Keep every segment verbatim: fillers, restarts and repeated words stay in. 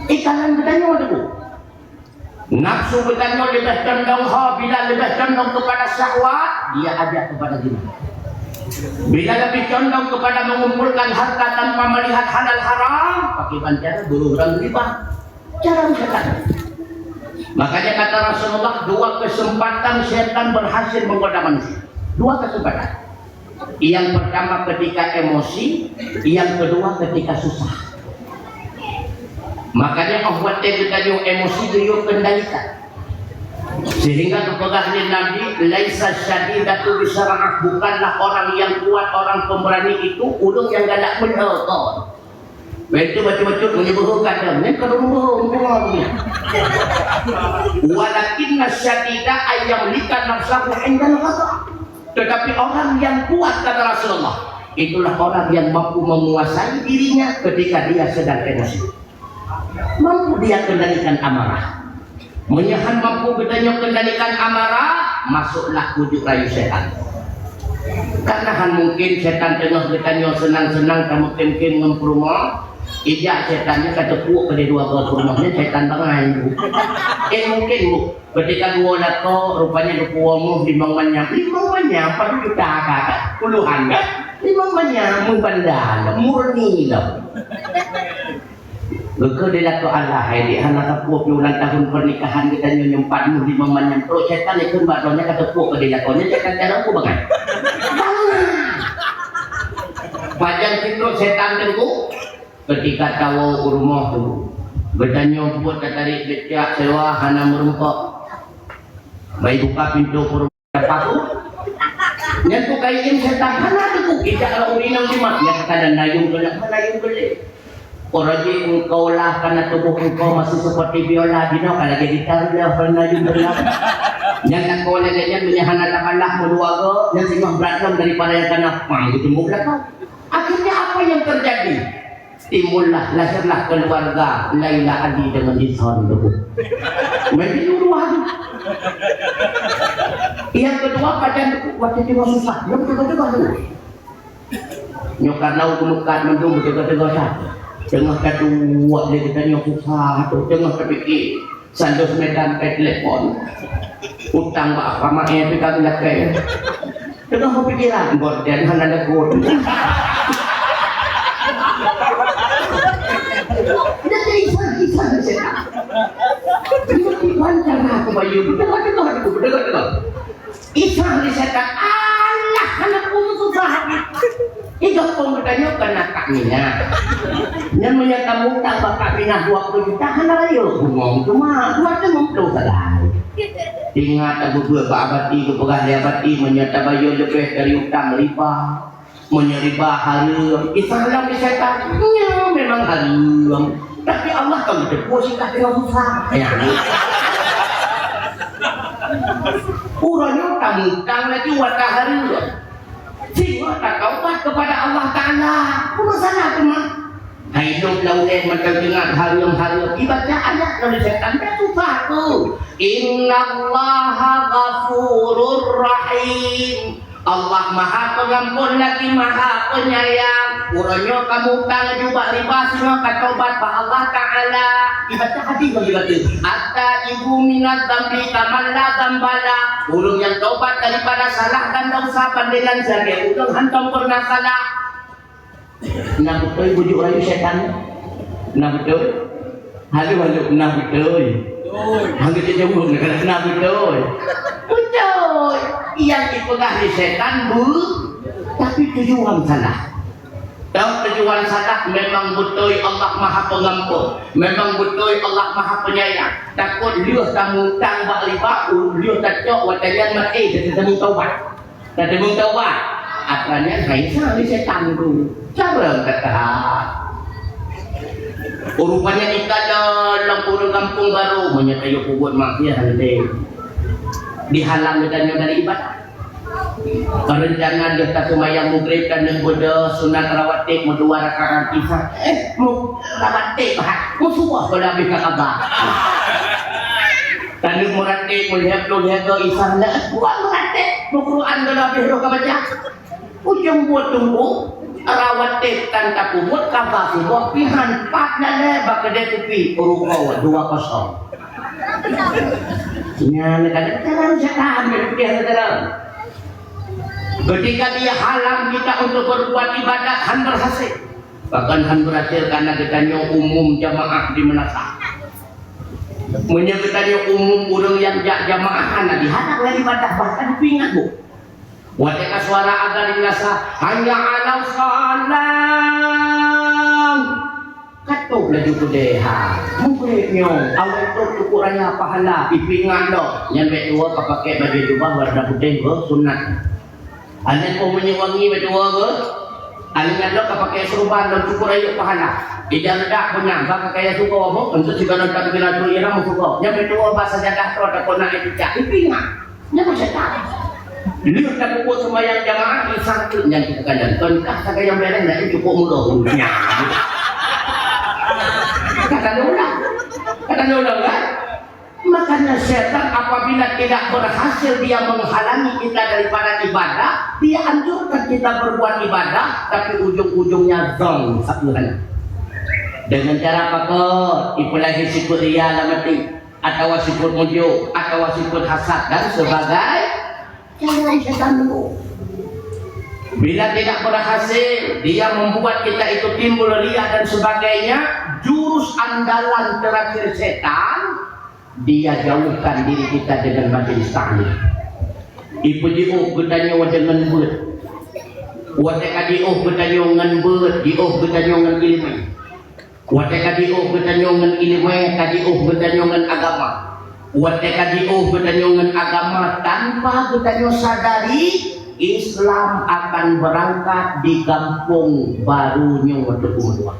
Ikalon geutanyoe tu. Nafsu geutanyoe leubeh condong ho, bila leubeh condong kepada syahwat, dia ajak kepada zina. Bila lebih condong kepada mengumpulkan harta tanpa melihat halal haram, pakai bantuan guru dan riba. Cara syaitan. Makanya kata Rasulullah, dua kesempatan syaitan berhasil menggoda manusia. Dua kesempatan. Yang pertama ketika emosi, yang kedua ketika susah. Makanya Allah watèe geutanyoe emosi geuyue kendalikan. Sehingga geupeugah lé Nabi, "Laisa syadidatu bisara'ah," bukanlah orang yang kuat, orang pemberani itu ureuëng nyang galak meunoe. Beutôi bacut-bacut meunyoe beuhe kadang, nyan ka lôn beuhe, muphom nyan. Walakinna syadida ayyamlika nafsahu indal ghadab. Tetapi orang yang kuat, kata Rasulullah, itulah orang yang mampu menguasai dirinya ketika dia sedang emosi. Mampu dia kendalikan amarah. Meunyoe han mampu geutanyoe kendalikan amarah, masuklah bujuk rayu setan. Karena han mungkin setan teungoh geutanyoe seunang-seunang tameukem-kem ngon peurumoh, ijak setan nyan ka teupuek keu dua boh peurumoh nyan setan bangai. Eh, mungkin, Bu. Ketika dua lakoe, rupanya geupuwoe muh limong manyam. Limong manyam, padum juta ka, kan? Puluhan, kan? Limong manyam, mubanda, murni lom. Geukheun di lakoe Allah, hai dik, hana sapeue pih ulang tahun pernikahan geutanyoe nyoe empat puluh lima manyam. Trok setan ikheun bak droeneuh ka teupeue keu di lakoe nyoe, setan cara ku bangai. Pajan sidroe setan teungku, ketika tawoe u rumoh tu, geutanyoe buet tatarék becak sewa hana meurumpok. Bai buka pintoe peurumoh. Dapat tu. Nyan tu kain setan hana teupeu ijak ureuëng inong jimat. Nyan kata dan dayung tu nak dayung beli. Orang ji engkau lah karena tubuh engkau masih seperti biola dino kalau jadi targa pernah juga. Nyan nak kau lagi nyan punya hana takalak meuluaga nyan singoh berat lom daripada yang kana pang di tubuh belakang. Akhirnya apa yang terjadi? Timbullah, lahirlah keluarga Laila Ali dengan Ihsan tu. Mesti dua tu. Yang kedua, pajan tu waktu tengah susah, dia betul-betul tu. Nyoe karena udah lukat mandum betul-betul susah. Tengah kata buat dia kita nyoe susah tu, tengah terfikir. Sandos Medan kai telepon. Utang bak Rama eh pika geulakée. Tengah berpikiran, gorden hana lagu. Dah isah, isah setan. Ini bukan cara aku bayu. Betul, betul, betul, betul, betul. Isah di setan, alah, anak ulun susah. Iga pun geutanyoe keunan Kak Minah. Nyan meunyoe tamutang bak Kak Minah dua puluh juta hana rayeuk bungong teuma dua ratus lima puluh sagai. Ingat Abu Bakar bak Abati geupeugah lé Abati meunyoe tabayeue leubeh dari utang riba. Meunyoe riba hareuem, isah lam di setan. Nyo memang hareuem. Tapi Allah ka geuteupeue sikah teungoh susah. Ya. Uroe nyoe tamutang laju watée hareuem. Singoh tataubat kepada Allah Taala. Peue masalah teuma? Hai lôn lau lé mantong teuingat hareuem-hareuem ibadah adat dari setan dah susah tu. Innallaha ghafurur rahim. Allah Maha Pengampun lagi Maha Penyayang. Uroe nyoe kamu utang jubak riba singoh ka taubat bak Allah Taala. Ibaca hadis bagi baca. At-taibu minadz dzambi kaman la dzambala. Ureuëng nyang taubat daripada salah dan dosa pandenan sagai ureuëng hantom pernah salah. Na beutôi bujuk rayu setan? Na beutôi? Halo, halo, na beutôi? Halo, jaweueb na, na beutôi? Beutôi. Yang dipeugah lé setan bu, tapi tujuan salah. Tahu tujuan salah memang beutôi Allah Maha Pengampun, memang beutôi Allah Maha Penyayang. Takot lheueh tamutang bak riba, lheueh tacok watée nyan maté, jadi temu taubat. Teudeungoe taubat, atra nyan hai sa lé setan tu. Cara kata. Rupanya kita dalam ureuëng kampung baru meunyoe tayue peubuet maksiat hana. Dihalang geutanyoe dari ibadah. Rencana deuh taseumayang Maghrib dan neubeudôh sunat rawatib meudua rakaat Isya. Eh, mu rawatib ha. Musuh bala bih ka kaba. Taneuk meuratéb meulhèe ploh lhèe goe Isa, lheueh buet meuratéb, meuquran ka leubeh roh ka baca. Ujong buet teungku, Rawatib tan tapeubuet kaba suboh pihan pat lalée bak keudée kupi ruko dua kosong. Nyan kadang-kadang setan berpikir setan. Ketika dia halang kita untuk berbuat ibadat, han berhasil. Bahkan han berhasil karena geutanyoe umum jamaah di meunasah. Meunyoe geutanyoe umum ureuëng nyang jak jamaah hana dihalang lé ibadah, bahkan dipeuingat bu. Watée ka suara azan di meunasah, "Hayya 'alas shalah." Ka tôb laju keudeh, ha. Mugreb nyoe, awai trok cukup raya pahala, dipeuingat lom. Nyan bék tuwoe ka pakai bajée jubah warna putéh, beuh, sunat. Aneuk poh minyeuk wangi bak tuwoe beuh. Aneuk nyan lom ka pakai serban lom cukup rayeuk pahala. Ija reudak beuna, bak ka kaya suko beuh, untuk sigohlom tak kira tu irang suko. Nyan bak tuwoe bak sajadah tu ataupun nak etika. Itu ingat. Nyan pun setan. Lheueh tapeubuet seumayang jamaah, Isa tu nyan kita kalian. Kon kah sagai yang bereng dah cukup mudah. Nyan. Kata dia ulang. Kata dia ulang kan? Makanya setan apabila tidak berhasil dia menghalangi kita daripada ibadah, dia anjurkan kita berbuat ibadah, tapi ujung-ujungnya zong satu hal. Dengan cara apa kok? Ipulai sifat ria dalam hati, atawa sifat mujuk, atawa sifat hasad dan sebagainya. Jangan setan dulu. Bila tidak berhasil, dia membuat kita itu timbul ria dan sebagainya, jurus andalan terakhir setan, dia jauhkan diri kita dengan majelis taklim. Ipeujiôh geutanyoe deungon beuet. Watée ka jiôh geutanyoe ngon beuet, jiôh geutanyoe ngon ileumé. Watée ka jiôh geutanyoe ngon ileumé, ka jiôh geutanyoe ngon agama. Watée ka jiôh geutanyoe ngon agama, tanpa geutanyoe sadari, Islam akan berangkat di gampông barô nyoe teupeu meutuah.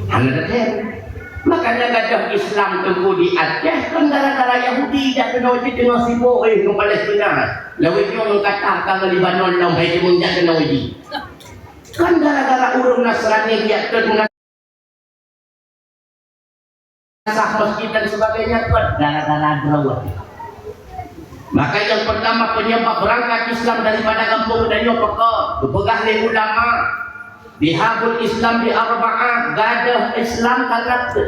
Hana teutem. Makanya gadôh Islam teungku di Aceh kon gara-gara Yahudi jak keunoe jih teungoh sibok, eh, ngon Palestina. Lawét nyoe ngon Qatar ka ngon Lebanon lom hai teumeueng jak keunoe jih. Kon gara-gara ureuëng Nasrani jak keunoe sah masjid dan sebagainya kon gara-gara droe. Maka yang pertama penyebab berangkat Islam daripada gampông geutanyoe pakon? Geupeugah lé ulama, "Bihabul Islam bi arba'ah," gadôh Islam karena teu.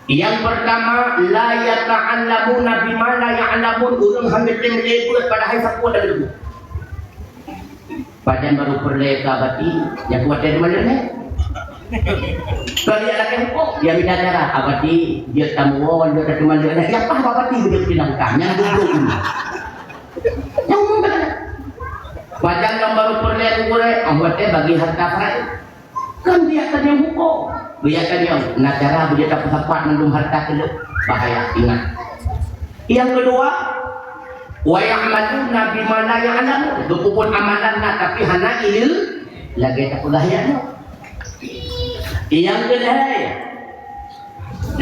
Yang pertama, la yata'allamuna bima la ya'lamun, ureuëng han geutem lé beuet padahai sapeue dan geubuet. Pajan barô peureulée ka bati, nyang kuat dari mana ni? Kalau dia lagi hukum, dia minta cara, abati, dia tamu, dia tak cuma dia, dia apa abati dia pinang utang, yang duduk dulu. Yang umum kan? Pajan yang baru peureulée kukurée, awak teh bagi harta saya. Kan dia tanya hukum, dia tanya, nah cara dia tak sapat mandum harta kelu, bahaya, ingat. Yang kedua, wa ya'maluna bima la ya'lamun. Geupeubuet amalan na tapi hana ileu lagée tapeugah nyan. Nyang keulhée,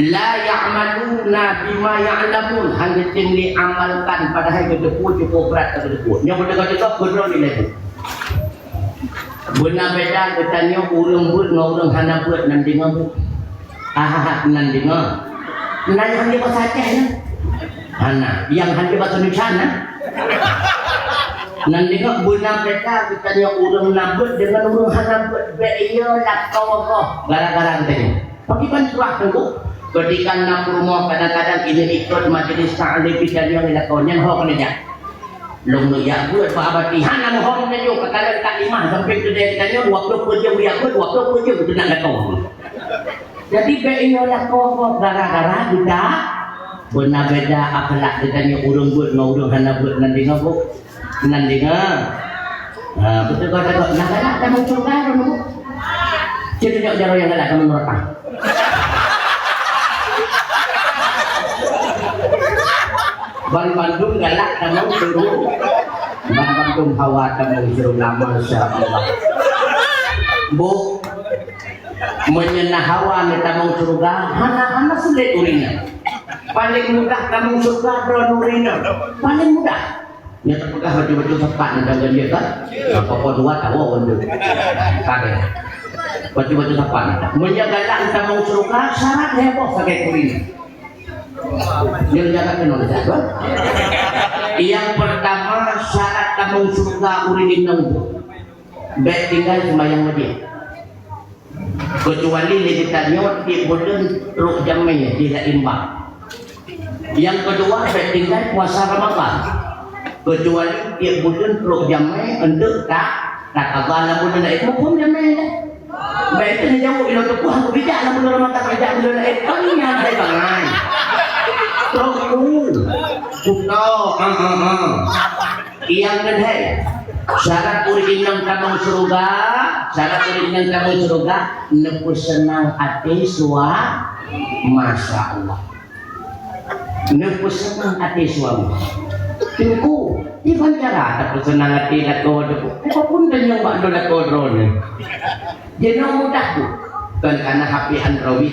la ya'maluna bima ya'lamun, hana geutem lé amalkan padahai geuteupeue cukup brat ka geuteupeue. Nyoe beutôi-beutôi beudroe nilai bu. Beuna beda geutanyoe ureuëng beuet ngon ureuëng hana beuet nan deungoe bu. Aha, nan deungoe. Nan hana bahasa Aceh na. Hana, yang hana bahasa Indonesia na. Nan deungoe beuna beda geutanyoe ureuëng na beuet deungon ureuëng hana beuet. Bék iyo lakoe goh gara-gara geutanyoe. Pakriban surah teungku, ketika na peurumoh kadang-kadang inong ikot majelis taklim geutanyoe lakoe nyan ho keuneuk jak. Lôn neujak beuet bak abati hana meuhom neujok, ka kalon taklimah sampai keudeh geutanyoe dua ploh peuet jeuem jak beuet, dua ploh peuet jeuem geutanyoe datang. Jadi bék inyoe lakoe goh gara-gara geuta beuna beda akhlak geutanyoe ureuëng beuet ngon ureuëng hana beuet nan deungoe bu. Nan deungoe. Ha, beutôi kata kok, nah galak kamoe syeuruga kamoe. Cit tunjuk jaroe nyang galak kamoe neuraka. Ban bandum galak tamong syeuruga. Ban bandum hawa tamong syeuruga, masya Allah. Bu, meunyoe na hawa neutamong syeuruga, hana-hana sulet ureuëng nyan. Paling mudah tamong syeuruga droe ureuëng nyan. Paling mudah. Nyan tapeugah bacut-bacut sapat nyan dan dia kan? Apa-apa dua tahu pun tu. Kadang. Bacut-bacut sapat nyan. Meunyoe galak tamong syeuruga, syarat heboh sagai kulit. Nyang jaga kena jaga. Yang pertama, syarat tamong syeuruga ureuëng inong bu. Bèk tinggai seumayang wajéb. Keucuali lé geutanyoe tiep buleuen trok jamé di laén bak. Nyang keudua, bèk tinggai puasa Ramadhan. Keucuali tiep buleuen trok jamé eunteuk ta-, takaba lam buleuen laén. Muphom jamé nyan? Bèk teuh neujaweueb ilôn teupeue hana bijak lam buleuen Ramadhan, bijak buleuen laén. Kon nyan hai bangai. Trok ku. Kuto, ah, ah, ah. Nyang keuhai, syarat ureueng inong tamong syeuruga, syarat ureueng inong tamong syeuruga, neupeuseunang até sua-, masya Allah. Neupeuseunang até suami. Teungku, kiban cara tapeuseunang até lakoe teuh? Apapun tanyong bak lôn lakoe droeneuh. Jinoe mudah tu. Kon kana H P Android.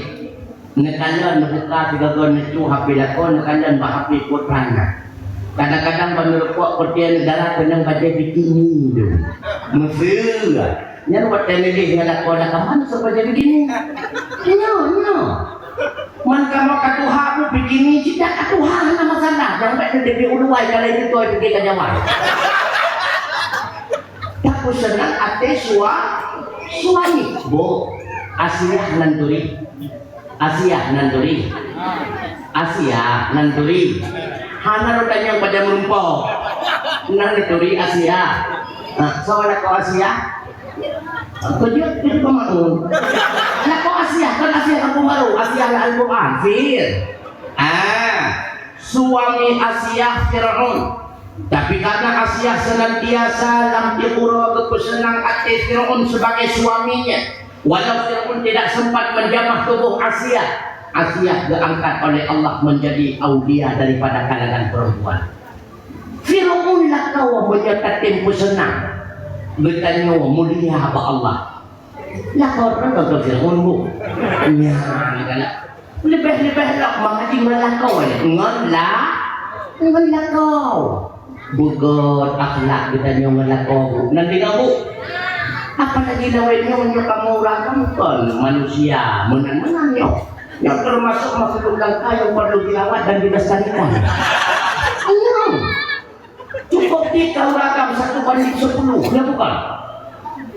Neukalon, neubuka sigoe-goe, neucu H P lakoe, neukalon bak H P putra na. Kadang-kadang ban neureumpok peureuté neugara keunong bajèe bikini tu. Meuseu. Nyan watèe neulheueh ngon lakoe, lakoe man sôk bajèe bikini. Nyoe, nyoe. Man kamoe ka tuha pun bikini, cit ka tuha hana masalah. Nyang bèk neuteubiet u luwa, ka laén beutôi pike ka Jawa. Tapeuseunang até sua-, suami. Bu, Asiah nan turi. Asiah nan turi. Asiah nan turi. Hana lôn tanyong bajèe meureumpok. Nan turi Asiah. Ha, soe lakoe Asiah? Keu jeuet, keu jeuet peumakmum. Lakoe Asiah, kon Asiah kampung baru, Asiah lam Al-Quran, Fir. Ah, suami Asiah Firaun. Tapi karena Asiah senantiasa lam tiep uroe geupeuseunang até Firaun sebagai suaminya, walau Firaun tidak sempat menjamah tubuh Asiah, Asiah diangkat oleh Allah menjadi aulia daripada kalangan perempuan. Firaun lakoe meunyoe tatem peuseunang, geutanyoe mulia bak Allah. Lakoe droe keu Firaun, Bu. Nyan galak. Leubeh-leubeh lom mangat ngon lakoe, ngon la-, ngon lakoe. Beugöt akhlak geutanyoe ngon lakoe, Bu. Nan deungö, Bu. Apalagi lawét nyoe, nyoe kamoe ureueng agam kon manusia meunan-meunan nyoe. Nyoe teumasok makhluk langka nyang perlu dirawat dan dilestarikan. Nyoe. Cukup jih kauragam satu banding sepuluh, ya bukan?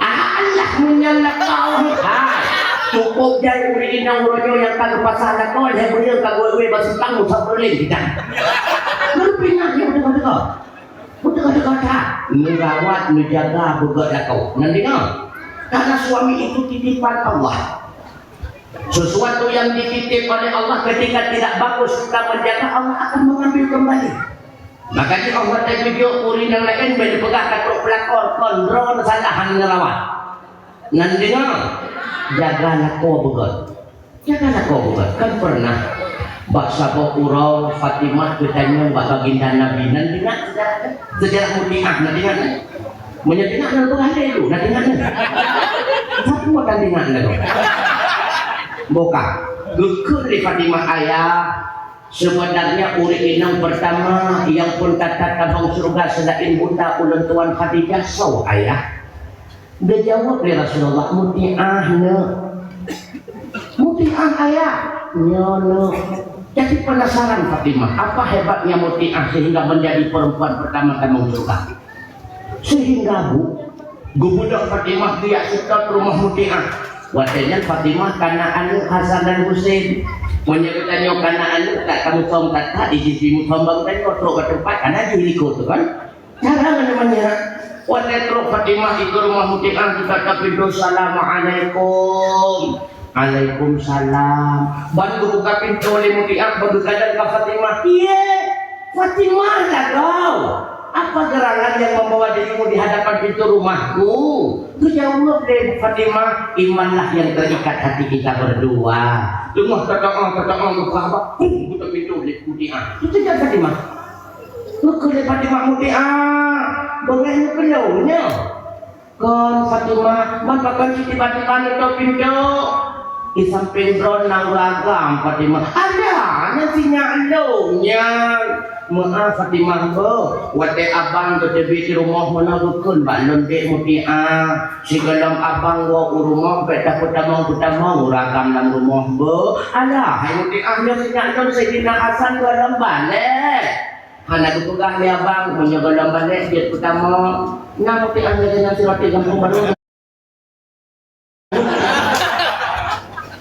Alah, meunyan lakoe, hai. Cukup jai ureueng inong uroe nyoe nyang ka geupasah lakoe, hai, beuyeue ka geuwe-we bak simpang, usah peureulèe kita. Beupinah nyoe beuteuka-teuka. Beuteuka-teuka that. Neurawat, neujaga beugöt lakoe. Nan deungö. Karena suami itu titipan Allah. Sesuatu yang dititip oleh Allah ketika tidak bagus kita menjaga, Allah akan mengambil kembali. Maka di Allah tadi jok ureueng nyang laén bèk neupeugah ka trok peulakor, kon droe salah hana neurawat. Nan deungö, jaga lakoe beugöt. Jaga lakoe beugöt. Kan pernah bak saboh uroe Fatimah geutanyong bak baginda Nabi, nan deungö sejarah, sejarah Mutiah, nan deungö nyan. Meunyoe deungö nyan peugah lé lôn, nan deungö nyan. Sapeue tan deungö nyan lôn? Boh ka. Geukheun lé Fatimah, "Ayah, sebenarnya ureueng inong pertama nyang phon that-that tamong syeuruga seulaén bunda ulôn tuan Khadijah soe, Ayah?" Geujaweueb lé Rasulullah, "Mutiah, Neuk." "Mutiah, Ayah?" "Nyo, Neuk." Jadi penasaran Fatimah, apa hebatnya Mutiah sehingga menjadi perempuan pertama tamong syeuruga? Sehingga, Bu, geubeudôh Fatimah geujak seutôt rumoh Mutiah. Watèe nyan Fatimah kana aneuk Hasan dan Husein. Meunyoe geutanyoe kana aneuk, tak kamusöm that-that, di sisi musöm bak geutanyoe, trok bak teumpat, kana jih likot tu kan. Cara mana-mana. Watèe trok Fatimah di rumoh Mutiah, geukat pintoe, "Assalamualaikum." "Alaikumsalam." Ban geubuka pintoe lé Mutiah, ban geukalon ka Fatimah. Ié, Fatimah lagoe. "Apa gerangan yang membawa dirimu di hadapan pintu rumahku?" Geujaweueb lé Fatimah, "Imanlah yang terikat hati kita berdua." Teungoh teutoe-teutoe geupeugah, bum, geutok pintoe lé Mutiah. Itu kan Fatimah. Geukheun lé Fatimah, "Mutiah, beungèh neukeulong nyoe." "Kon, Fatimah, man pakon cit tiba-tiba neutok pintoe?" "Di sampéng droe na ureueng agam, Fatimah." "Alah, nyan si nyak lôn nyan." "Meu'ah, Fatimah, beuh. Watèe abang geuteubiet di rumoh meunoe geukheun bak lôn, 'Dek Mutiah, sigohlom abang woe u rumoh bèk tapeutamong-peutamong ureueng agam lam rumoh, beuh.'" "Alah, hai Mutiah, nyoe si nyak lôn Saidina Hasan gohlom balèe." Hana geupeugah lé abang, meunyoe gohlom balek jeuet peutamong, na Mutiah lagèe nyan siroti gampông barô.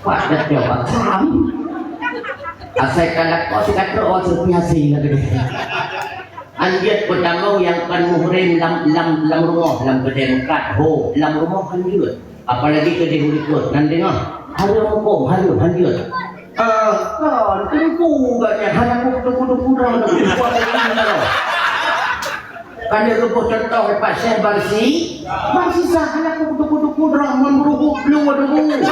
Pat dak coba sam. Asai ka lakoe sikat trok, oh, sepi hasi lagèe nyan. Anjeut peutamong nyang kon muhrim lam, lam, lam rumoh, lam keudè meukat, ho, lam rumoh anjeut. Apalagi keudè u likot, nan deungoe, hareuem hukôm, hareuem, anjeut. Ah, kon, teungku gata nyan, hana kutuku-tuku droe, kutuku droe. Kan lheueh geuboh cuntoh, Pak Syekh Barsi, Barsi sah, hana kutuku-tuku droe, mon beuruhup, blu, aduh.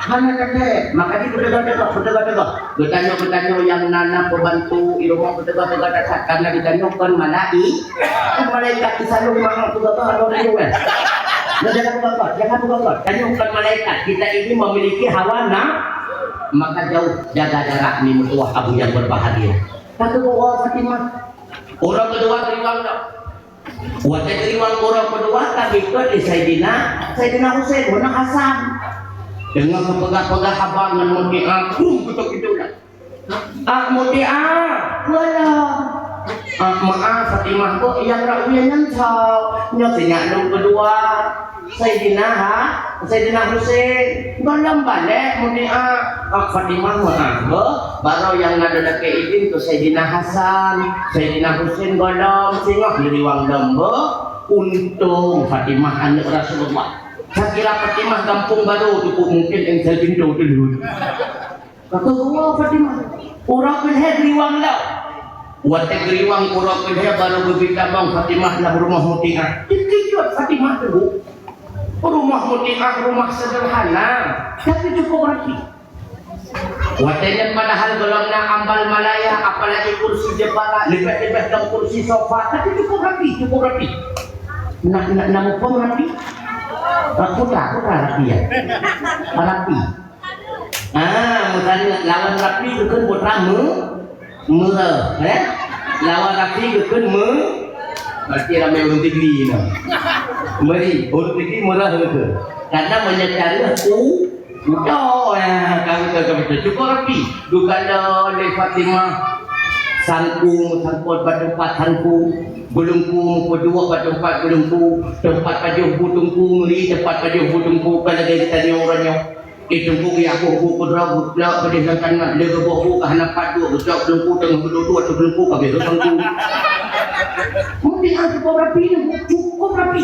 Hana kathèe, maka di peuteugah-teugah, peuteugah-teugah. Geutanyoe-geutanyoe nyang na, na peubantu, i rumoh peuteugah-teugah that, karena geutanyoe kon malai-, kon malaikat, di saleueng mangat peuteugah-teugah, adoe tanyoe, kan? Nah, jangan peuteugah-teugah, jangan peuteugah-teugah. Tanyoe kon malaikat, kita ini memiliki hawa na-, maka jauh jaga jarak ni meutuwah abu nyang berbahagia. Tapi bahwa Fatimah, orang kedua teriwang dah. Watèe geuriwang uroe keudua ka geukheun lé Saidina, Saidina Husein, meunan Hasan. Deungon geupeugah-peugah haba ngon Mutiah, bum, geutok pintoe na. "Ah, Mutiah, peue lom?" "Ah, meu'ah, Fatimah, kok nyang rot wie nyan soe?" "Nyoe sinyak lôn keudua." Saidina Ha-, Saidina Husein, gohlom balek Mutiah. Ah, Fatimah meu'ah beuh, barô nyang na lôn lakèe idin keu Saidina Hasan, Saidina Husein gohlom, singoh geuriwang lom beuh. Untông Fatimah aneuk Rasulullah. Sakira Fatimah gampông barô teupeu mungken eng sel pintoe teulheueh. Ka geuwoe Fatimah. Uroe keulhèe geuriwang lom. Watèe geuriwang uroe keulhèe barô geubri tamong Fatimah lam rumoh Mutiah. Teukeujot Fatimah teungku. Rumoh Mutiah rumoh sederhana, tapi cukup rapi. Watèe nyan padahal gohlom na ambal malaya, apalagi kursi jepara, leubeh-leubeh dong kursi sofa, tapi cukup rapi, cukup rapi. Na, na, na muphom rapi? Ah, putra, putra rapi ya. Rapi. Ah, misalnya lawan rapi geukheun putra me-, meureuh, eh? Lawan rapi geukheun me-, berarti ramé ureueng tinggi nyoe. Meuri, ureueng tinggi meureuh geukheun. Karena meunyoe careueh u-, utoe, ya, ka beutôi, ka beutôi. Cukup rapi. Geukala lé Fatimah sangku, meusangkot bak teumpat sangku, beulungku, meupeuduek bak teumpat beulungku, teumpat pajoh bu teungku, meuri teumpat pajoh bu teungku, ka lagèe geutanyoe uroe nyoe. Eh, teungku geujak boh bu keudroe, geuplok, peudeh lam tanah, lé geuboh bu ka hana pat duek, geucok teungku teungoh geuduek-duek ateueh teungku ka beh teungku. Mungkin ah, cukup rapi ni, cukup rapi.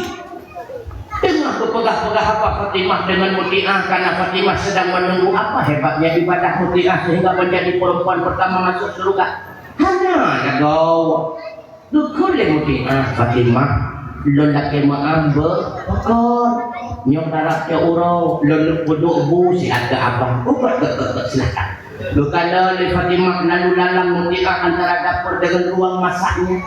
Teungoh geupeugah-peugah haba Fatimah deungon Mutiah, karena Fatimah sedang menunggu apa hebatnya ibadah Mutiah sehingga menjadi perempuan pertama masuk surga. Hana jagoe. Geukheun lé Mutiah, "Fatimah, lôn lakèe meu'ah beuh, pakon? Nyoe karab cok uroe, lôn peuduek bu siat keu abang." "Oh, beuh, beuh, beuh, beuh, silakan." Geukala lé Fatimah lalu lalang Mutiah antara dapur deungon ruang masaknya,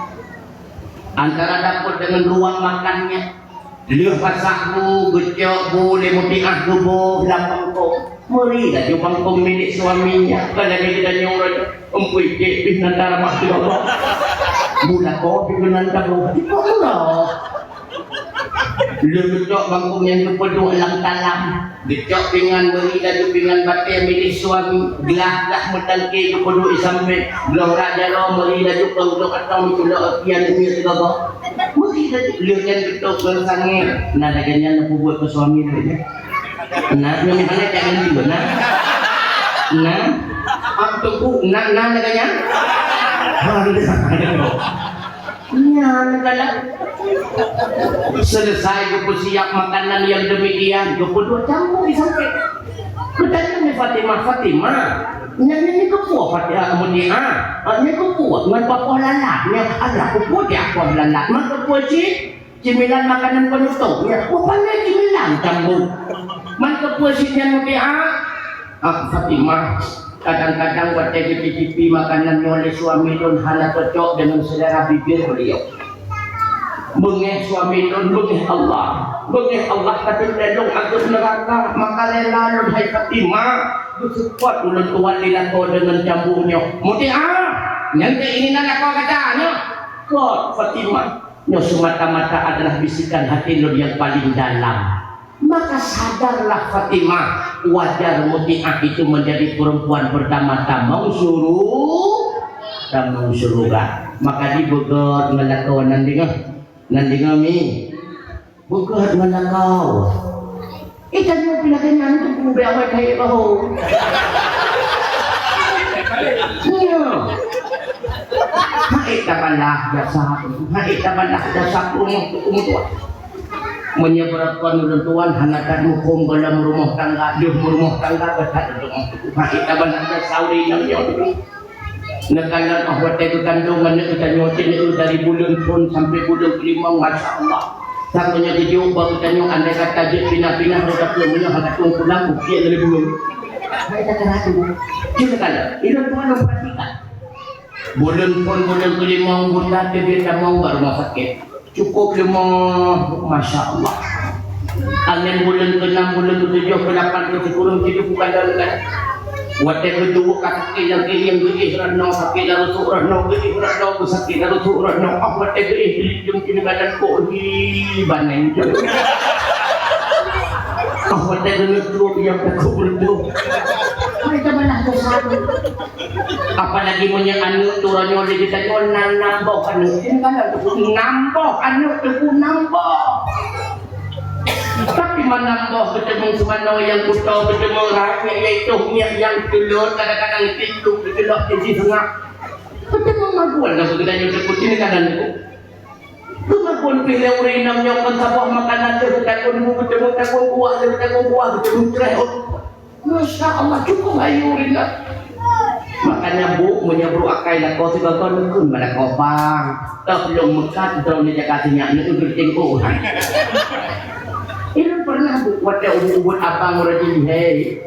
antara dapur deungon ruang makannya. Lheueh masak bu, geucok bu lé Mutiah geuboh lam bangkong. Meuri laju bangkong milék suaminya. Ka lagèe geutanyoe uroe nyoe, ampui, cit pih nan taramah di Allah. Bu lakoe pih keunan taboh. Di pok uroe. Lheueh geucok bangkong nyang geupeuduek lam talam. Geucok pingan, meuri laju pingan batèe milék suami, glah-glah meutangke geupeuduek i sampéng, bloe rak jaroe, meuri laju keu ulok atong, meuculok api aneuk miet sigoe. Meuri laju lheueh nyan geutôp ngon sangèr. Na lagèe nyan neupeubuet keu suami lagèe nyan. Na, nyoe meuhana cak nyan juga, na. Na. Am teungku, na, na lagèe nyan. Nyan galak. Selesai geupeusiap makanan yang demikian, geupeuduek cambuk di sampéng. Geutanyong lé Fatimah, "Fatimah, nyan, nyan, nyan keupeue Fatimah, Mutiah? Ah, nyan keupeue ngon papoh lalat nyan? Alah, keupeue diapoh lalat? Man keupeue cit cemilan makanan penutup nyan? Oh, pandai cemilan cambuk. Man keupeue cit nyan, Mutiah?" Ah, Fatimah, kadang-kadang watèe geucicipi makanan nyoe lé suami lôn hana cocok deungon selera bibir beliau. Beungèh suami lôn, beungèh Allah. Beungèh Allah ka teuntèe lôn ateueh neuraka, maka rela lôn, hai Fatimah, geuseupôt ulôn tuan lé lakoe deungon cambuk nyoe. Mutiah, nyan keuinginan lakoe gata nyoe. Kot Fatimah, nyoe semata-mata adalah bisikan hati lôn nyang paling dalam. Maka sadarlah Fatimah, wajar Mutiah itu menjadi perempuan pertama tamong suru-, Tamong syeuruga. Maka jibeugöt ngon lakoe nan deungoe. Nan deungoe mi. Beugöt ngon lakoe. Eh, tanyoe pih lagèe nyan teungku, bèk awai kayèe bahô. Nyo. Hai tabalah jasa, hai tabalah jasa rumoh teungku meutuah. Meunyoe beurakon ulôn tuan hana that muphom gohlom rumoh tangga, deuh meurumoh tangga, beutat rumoh teungku. Hai tabalah jasa ureueng inong nyoe. Neukalon 'oh watèe geukandong aneuk geutanyoe, dari buleuen phôn sampoe buleuen keulimong, masya Allah. Sampoe nyoe geujok bak geutanyoe, andai kata jeuet pinah-pinah, geutanyoe meunyoe hana tueng pulang, kupiek dari buleuen. Hai takalon tu. Cuma kalon, ilôn tuan lôn perhatikan. Buleuen phôn, buleuen keulimong, bunda teubiet tamong bak rumoh sakét. Cukup leumoh, masya Allah. Angén buleuen keunam, buleuen keutujoh, keulapan, keusikureueng, sijuh bukan dalam kan. Watèe keuduek ka sakét nyang keuieng geuéh rot noe, sakét lam rusuk rot noe, geuéh rot noe, geusakét lam rusuk rot noe. Ah, watèe geuéh bilik jeuem keuneuk badan kok hi baneng. Ah, watèe geuneuk trok nyang takot beureudoh. Mereka malah bersatu. Apalagi meunyoe aneuk tu uroe nyoe lé geutanyoe na nam boh aneuk. Sini kan nam boh aneuk teungku, nam boh. Tapi meunam boh geuteumé seumanoe nyang kuto, geuteumé rakyat nyang itoh miet nyang teulot, kadang-kadang tiep geuteulot sisi seungab. Geuteumé magun lam geutanyoe teungku, sini kan aneuk. Keumagun pih lé ureueng inong nyoe kon saboh makanan lé geutanyoe, geuteumé taguen kuah, lé geutanyoe kuah, geuteumé treh. Masya Allah, cukup hayu ringat. Makanya bu, meunyoe bru akai lakoe sigoe-goe neukheun bak lakoe bang. Toh lôn meukat, droeneuh jaga sinyak, neukheun geuting ureueng. Ilôn pernah bu, watèe ubit-ubit abang ureueng jih lihai.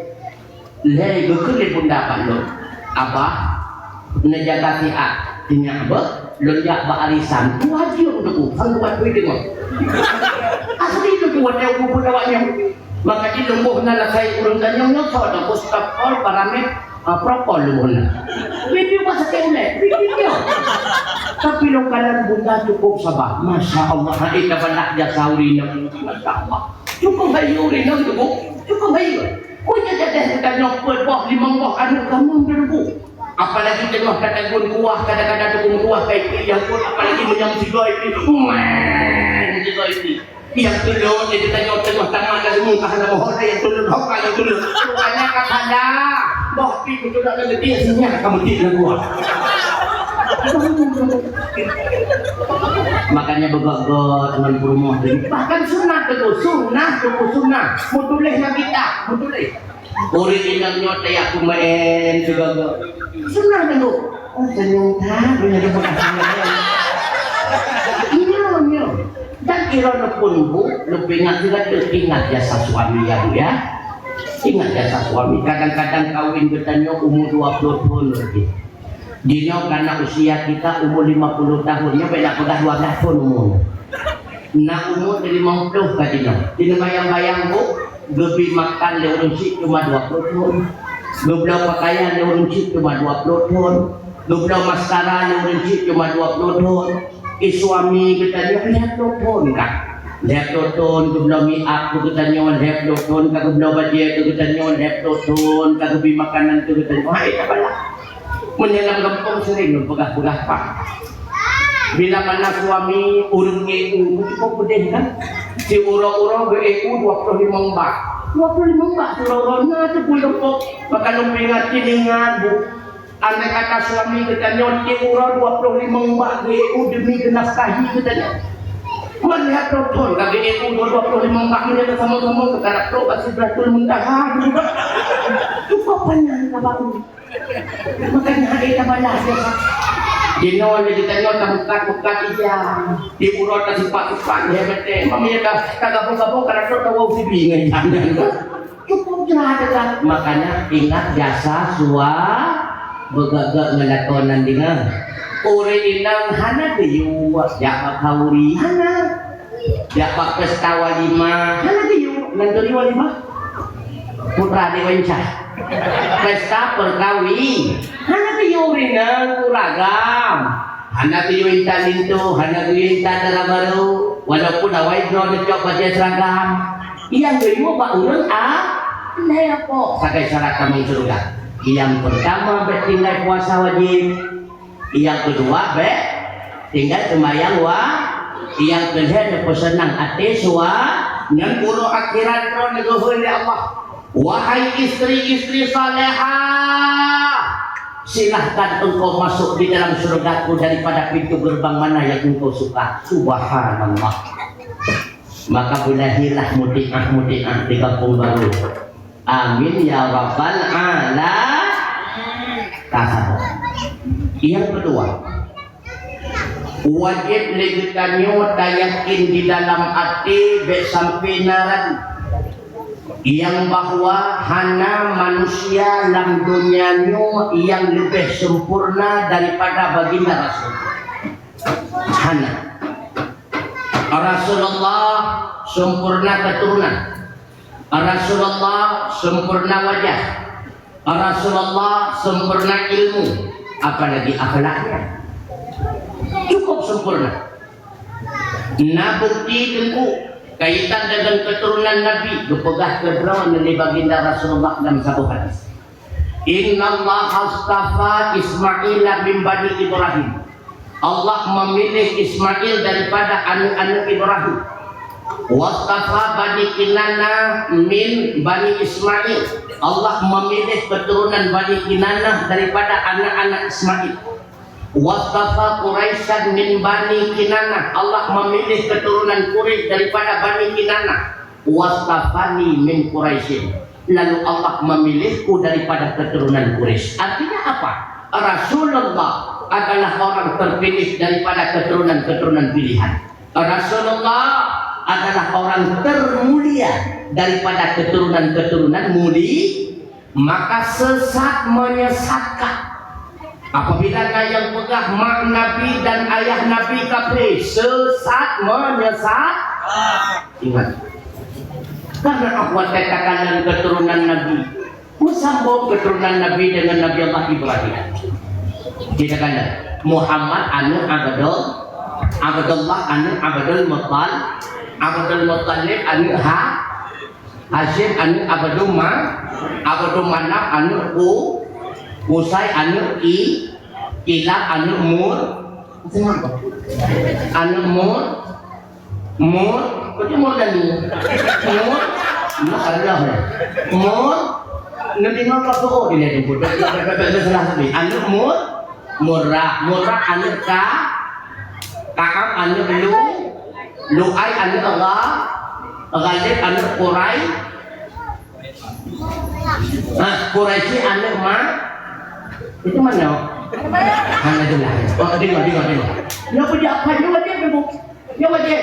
Lihai geukheun lé bunda bak lôn. Abah, neujaga siat. Sinyak beuh, lôn jak bak arisan. Dua jeuem teungku, han kuat kui teungoh. Asli teungku, watèe ubit-ubit awak nyoe. Maka jih lôn boh na lasai ureueng tanyoe nyoe, soe dak bus tapol, paramet, ah, propol lôn boh na. Bibi pas sakét ulèe, bibi nyoe. Tapi lôn kalon bunda cukup sabar. Masya Allah, hai tabalah jasa ureueng inong. Masya Allah. Cukup hayu ureueng inong tu, Bu. Cukup hayu. Kok jadi geutanyoe peuet boh, limong boh aneuk kamoe tu, Bu. Apalagi teungoh tataguen kuah, kadang-kadang teungku meukuah kai pih nyang peuet, apalagi meunyoe meusigoe pih. Wéh, meusigoe pih. Nyang tuleueng lé geutanyoe teungoh tamat lam rumoh ka hana boh, nyang tuleueng hok ka nyang tuleueng. Rupanya ka salah. Boh pih geutulak lam geuti, sinyak ka meuti lam luwa. Makanya beugöt-göt ngon peurumoh tu. Bahkan sunat tu, sunat tu, sunat. Meutuléh lam kitab, meutuléh. Ureueng inong nyoe tajak peumaén sigoe-goe. Seunang deungoe. Oh, senyum that, punya deungoe. Nyoe, nyoe. Dan kira neupun bu, neupeuingat juga tu, ingat jasa suami ya, Bu, ya. Ingat jasa suami. Kadang-kadang kawin geutanyoe umur dua puluh tahun lagi. Jinoe karena usia kita umur lima puluh tahun, nyoe bèk na peugah dua belas thon umur. Na umur di limong ploh ka jinoe. Jinoe bayang-bayang, Bu, geubri makan lé ureueng chik cuma dua ploh thon. Geubloe pakaian lé ureueng chik cuma dua ploh thon. Geubloe maskara lé ureueng chik cuma dua ploh thon. I suami geutanyoe lhèe ploh thon ka. Lhèe ploh thon geubloe make up keu geutanyoe, lhèe ploh thon ka geubloe bajèe keu geutanyoe, lhèe ploh thon ka geubri makanan keu geutanyoe. Hai, ka balah. Meunyoe lam gampông sering lôn peugah-peugah, Pak. Bila mana suami ureueng E U, cukup peudeh kan? Siuroe-uroe geu E U dua ploh limong bak. Dua ploh limong bak siuroe-uroe na teupeu gampông. Maka lôn peuingat, ingat, Bu. Andai kata suami geutanyoe tiep uroe dua ploh limong bak geu E U demi geunafkahi geutanyoe. Meulihat lôn thon ka geu E U dua ploh limong bak, meunyoe sama-sama geukarab trok bak Sidratul Muntaha. Cukup panyang ka bak. Makanya hai ka balah jasa. Jinoe lé geutanyoe tameukat-meukat ija. Di uroe tasipat-sipat lé bete. Mami ka, ka gabung-gabung ka dapat tahu sibi ngai. Cukup jroh dekat. Makanya ingat jasa sua beugöt-göt ngon lakoe nan deungoe. Ureueng inong hana geuyue jak bak khauri, hana. Jak bak pesta walimah, hana geuyue. Nan geuyue walimah? Putra Dewa Insyah. Pesta perkawi, hana geuyue ureueng inong uragam. Hana geuyue intat linto, hana geuyue intat dara barô. Walaupun awai droe neucok bajèe seuragam. Nyang geuyue bak ureueng a, lhèe po sagai syarat tamong syeuruga. Nyang peurtama bèk tinggai puasa wajéb. Nyang keudua bèk tinggai seumayang wa-, nyang keulhèe neupeuseunang até sua-, nyan uroe akhirat droe neugeuhôi lé Allah. Wahai istri-istri salehah, silahkan engkau masuk di dalam surgaku daripada pintu gerbang mana yang engkau suka. Subhanallah. Maka beulahirlah mutiah-mutiah di Kampung Baru. Amin ya rabbal ala-, tasabok. Nyang keudua, wajéb lé geutanyoe tayakin di dalam até bèk sampai na ragu nyang bahwa hana manusia lam donya nyoe nyang leubeh sempurna daripada Baginda Rasul. Hana. Rasulullah sempurna keturunan. Rasulullah sempurna wajah. Rasulullah sempurna ilmu, apalagi akhlaknya. Cukup sempurna. Na bukti teungku kaitan deungon keturunan Nabi geupeugah keudroe lé Baginda Rasulullah dalam saboh hadis. Innallaha astafa Ismaila min bani Ibrahim. Allah memilih Ismail daripada aneuk-aneuk Ibrahim. Wastafa bani Kinanah min bani Ismail. Allah memilih keturunan Bani Kinanah daripada anak-anak Ismail. Wastafa Quraisyan min bani Kinanah. Allah memilih keturunan Quraisy daripada Bani Kinanah. Wastafani min Quraisyin. Lalu Allah memilihku daripada keturunan Quraisy. Artinya apa? Rasulullah adalah orang terpilih daripada keturunan-keturunan pilihan. Rasulullah adalah orang termulia daripada keturunan-keturunan muli-, maka sesat menyesatkan. Apabila na nyang peugah mak Nabi dan ayah Nabi kafé, sesat menyesat. Ingat. Karena Allah katakan keturunan Nabi. Meusambông keturunan Nabi dengan Nabi Allah Ibrahim. Kita kata Muhammad aneuk Abdul, Abdullah aneuk Abdul Muttal-, Abdul Muttalib aneuk Ha-, Hasyim aneuk Abdul Ma-, Abdul Manaf aneuk Ku-, Kusai aneuk Ki-, Kilab aneuk Mur-, aneuk Mur-, Mur-, Mur-, Mur-, Mur-, Mur-, neudeungoe ka soe di lé teungku. Aneuk Mur-, Murrah, Murrah aneuk Ka-, Ka'ab aneuk Lu-, Lu'ai aneuk Gha-, Ghalib aneuk Qurai-, ha, Quraisy aneuk Ma-, itu mana? Hana jelas. Oh, dengar, dengar, dengar. Nyoe peujak apa nyoe dia, Ibu? Nyoe dia.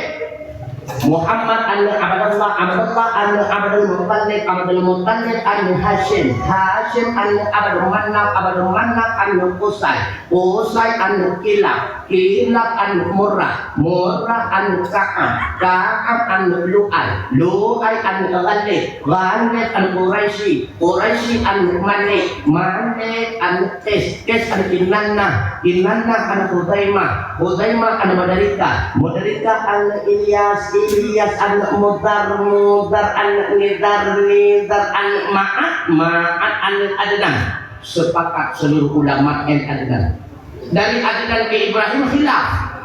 Muhammad aneuk Abdullah, Abdullah aneuk Abdul Muttalib, Abdul Muttalib aneuk Hasyim, Hasyim aneuk Abdul Manaf, Abdul Manaf aneuk Qusay, Qusay aneuk Kilab, Kilab aneuk Murrah, Murrah aneuk Ka'ab, Ka'ab aneuk Lu'ai, Lu'ai aneuk Ghalib, Ghalib aneuk Quraisy, Quraisy aneuk Malik, Malik aneuk Qais, Qais aneuk Kinanah, Kinanah aneuk Khuzaimah, Khuzaimah aneuk Mudrikah, Mudrikah aneuk Ilyas, Ilyas aneuk Mudhar, Mudhar aneuk Nizar, Nizar aneuk Ma'ad, Ma'ad aneuk Adnan. Sepakat seluruh ulama N Adnan. Dari Adnan ke Ibrahim khilaf.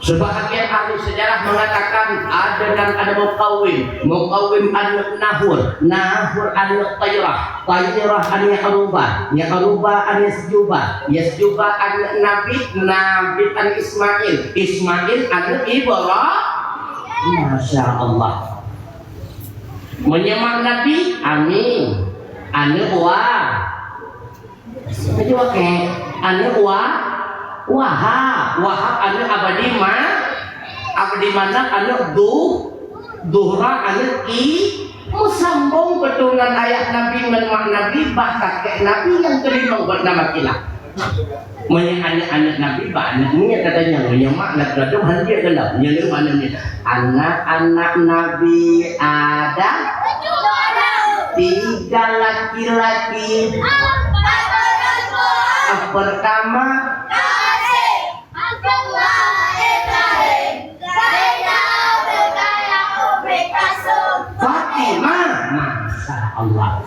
Sebahagian ahli sejarah mengatakan Adnan aneuk Muqawwim, Muqawwim aneuk Nahur, Nahur aneuk Tairah, Tairah aneuk Ya'rubah, Ya'rubah aneuk Yasjubah, Yasjubah aneuk Nabit, Nabit aneuk Ismail, Ismail aneuk Ibrahim. Masya Allah. Meunyoe mak Nabi, amin. Aneuk Wa-, Itu wakil aneuk Wa-, Wahab. Wahab aneuk Abdi Ma-, Abdi Manaf aneuk Du-, Duhra aneuk Ki-, meusambông keuturonan ayah Nabi ngon mak Nabi, bah kakek Nabi nyang keulimong buet nama Kilab. Meunyoe aneuk-aneuk Nabi, bah aneuk nyan katanya, meunyoe mak Nabi Adam, han jeuet dalam, nyoe leuh aneuk nyan. Anak-anak Nabi Adam, tiga laki-laki. Pertama, Fatimah. Masya Allah.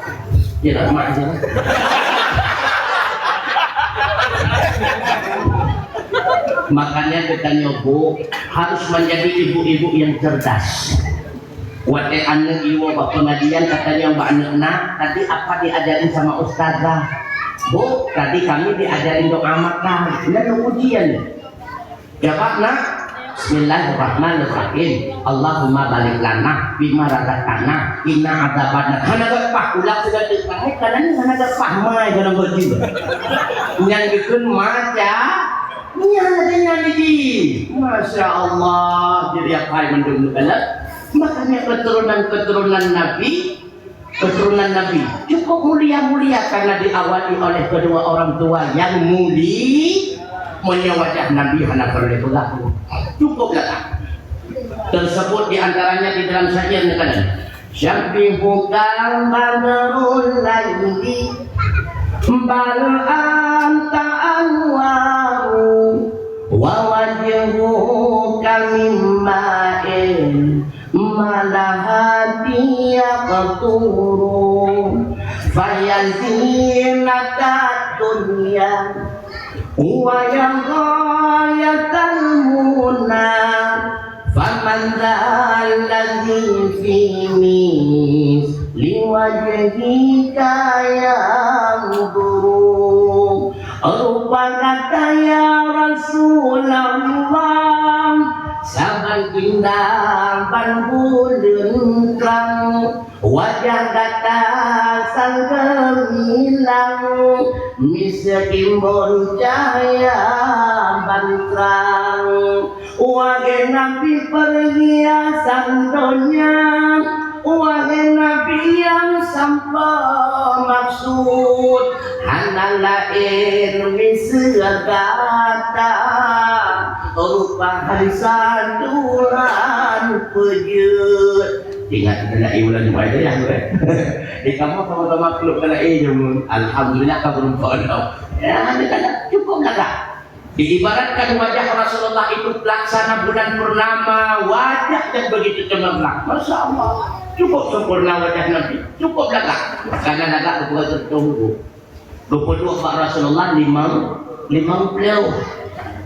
Ya, mak je. Makanya geutanyoe, Bu, harus menjadi ibu-ibu yang cerdas. Watée aneuëk iwoe bak pengajian, katanya bak aneuëk na, "Tadi apa diajarin sama ustazah?" "Bu, tadi kami diajarin doa makan." Nyan ujian. Jawab, nak. Bismillahirrahmanirrahim. Allahumma barik lana fima razaqtana. Qina adzabannar. Hana geupaih, ulang sigoe teuk. Hai, kana ni hana geupaih, mai kana geuju. Nyang geukheun maca, nyan ada nyan di. Masya Allah, jadi apai mandum neukalon. Makanya keturunan-keturunan Nabi, keturunan Nabi cukup mulia-mulia karena diawali oleh kedua orang tua yang mulia. Meunyoe wajah Nabi hana peureulée peugah, cukup lagak. Tersebut di antaranya di dalam syair neukalon, "Syabbihu kal badrul laili bal anta anwaru, wa wajhuka min ma'in malahati yaqturu, fayazinaka dunya wa ya ghayatal muna, faman dzalladzi fi misli wajhika yanzuru." Rupa gata ya Rasulullah, saban indah ban buleuen trang. Wajah gata sang geumilang, miseue imbon cahya ban trang. Wahé Nabi, peurhiasan donya, wahé Nabi nyang sampoe maksud, hana laén miseue gata, rupa han sa Tuhan peujeuet. Ingat keuneuk éh bulan Jumaat tu, ya, tu, eh. Di kamoe sama-sama klub keuneuk éh nyoe. Alhamdulillah, ka beureumpok lom. Ya, ni kan cukup lagak. Diibaratkan wajah Rasulullah itu pelaksana bulan purnama, wajah yang begitu cemerlang. Masya Allah, cukup sempurna wajah Nabi, cukup lagak. Karena lagak bukan tertunggu. Geupeuduek bak Rasulullah limong, limong ploh.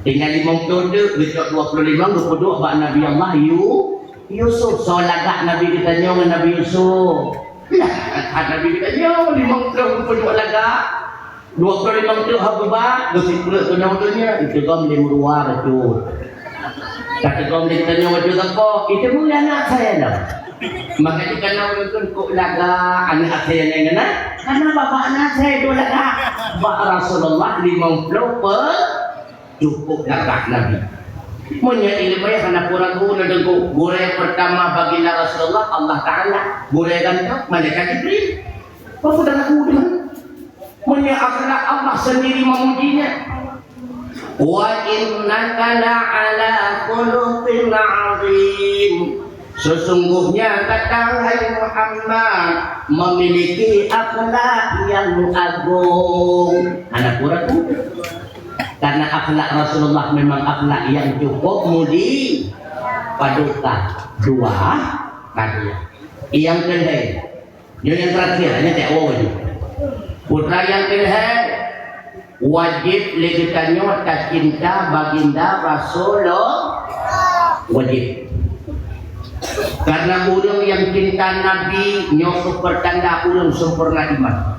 Tinggai limong ploh teuk, geucok dua puluh limong, geupeuduek bak Nabi Allah Yu-, Yusuf. Soe lagak Nabi geutanyoe ngon Nabi Yusuf? Lah, Nabi geutanyoe limong ploh geupeuduek lagak. Dua puluh limong teuk haba, geusiplek keunoe donya, iteugom lé meuruwa bacut. Ka teugom lé geutanyoe bacut gapo, itu mungkin anak saya dah. Maka jika na ureueng kheun kok lagak aneuk asai nyang keunan, karena babah aneuk asai dua lagak. Bak Rasulullah limong ploh peuet cukup lagak Nabi. Meunyoe ileumèe hana peue ragu, neudeungoe gurèe pertama baginda Rasulullah Allah Taala, gurèe gantong malaikat Jibril. Apa peue ragu deungon? Meunyoe akhlak Allah sendiri memujinya. Wa innaka la'ala khuluqin azim. Sesungguhnya gata, hai Muhammad, memiliki akhlak yang agung. Hana peue ragu. Karena akhlak Rasulullah memang akhlak yang cukup mudi. Paduka dua karya. Yang kedua, nyoe nyang terakhir, hanya tiap awak wajib. Putra nyang keuhai, wajib lé geutanyoe tacinta baginda Rasulullah. Wajib. Karena ureueng nyang cinta Nabi nyoe keuh pertanda ureueng sempurna iman.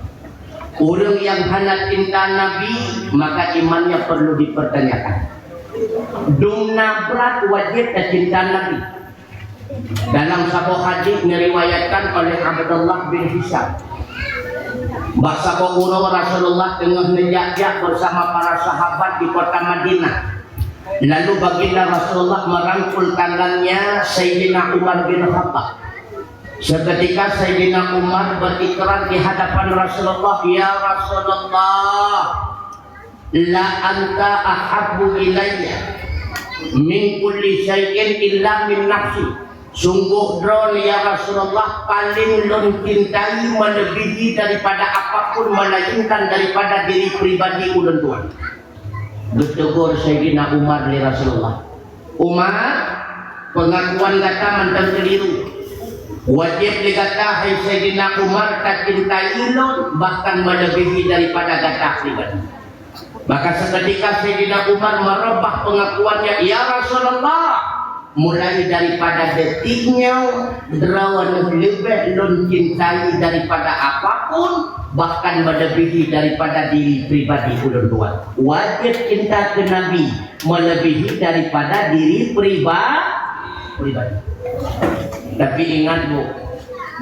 Ureueng nyang hana cinta Nabi, maka imannya perlu dipertanyakan. Dum na brat wajib tacinta Nabi. Dalam saboh hadis diriwayatkan oleh Abdullah bin Hisham, bak saboh uroe Rasulullah teungoh neujak-jak bersama para sahabat di kota Madinah. Lalu baginda Rasulullah merangkul tangannya Sayyidina Umar bin Khattab. Seketika Sayyidina Umar berikrar di hadapan Rasulullah, "Ya Rasulullah, la anta ahabbu ilayya min kulli syai'in illa min nafsi." Sungguh droe, ya Rasulullah, paling lôn cintai melebihi daripada apapun melainkan daripada diri pribadi ulôn tuan. Geutegur Sayyidina Umar lé Rasulullah, "Umar, pengakuan gata mantong keliru. Wajib lé gata, hai Sayyidina Umar, tacintai lôn bahkan melebihi daripada gata pribadi." Maka seketika Saidina Umar mereubah pengakuannya, "Ya Rasulullah, mulai daripada detik nyoe, droeneuh leubeh lôn cintai daripada apapun, bahkan melebihi daripada diri pribadi ulôn tuan." Wajéb cinta keu Nabi melebihi daripada diri priba-, pribadi. Tapi ingat, Bu,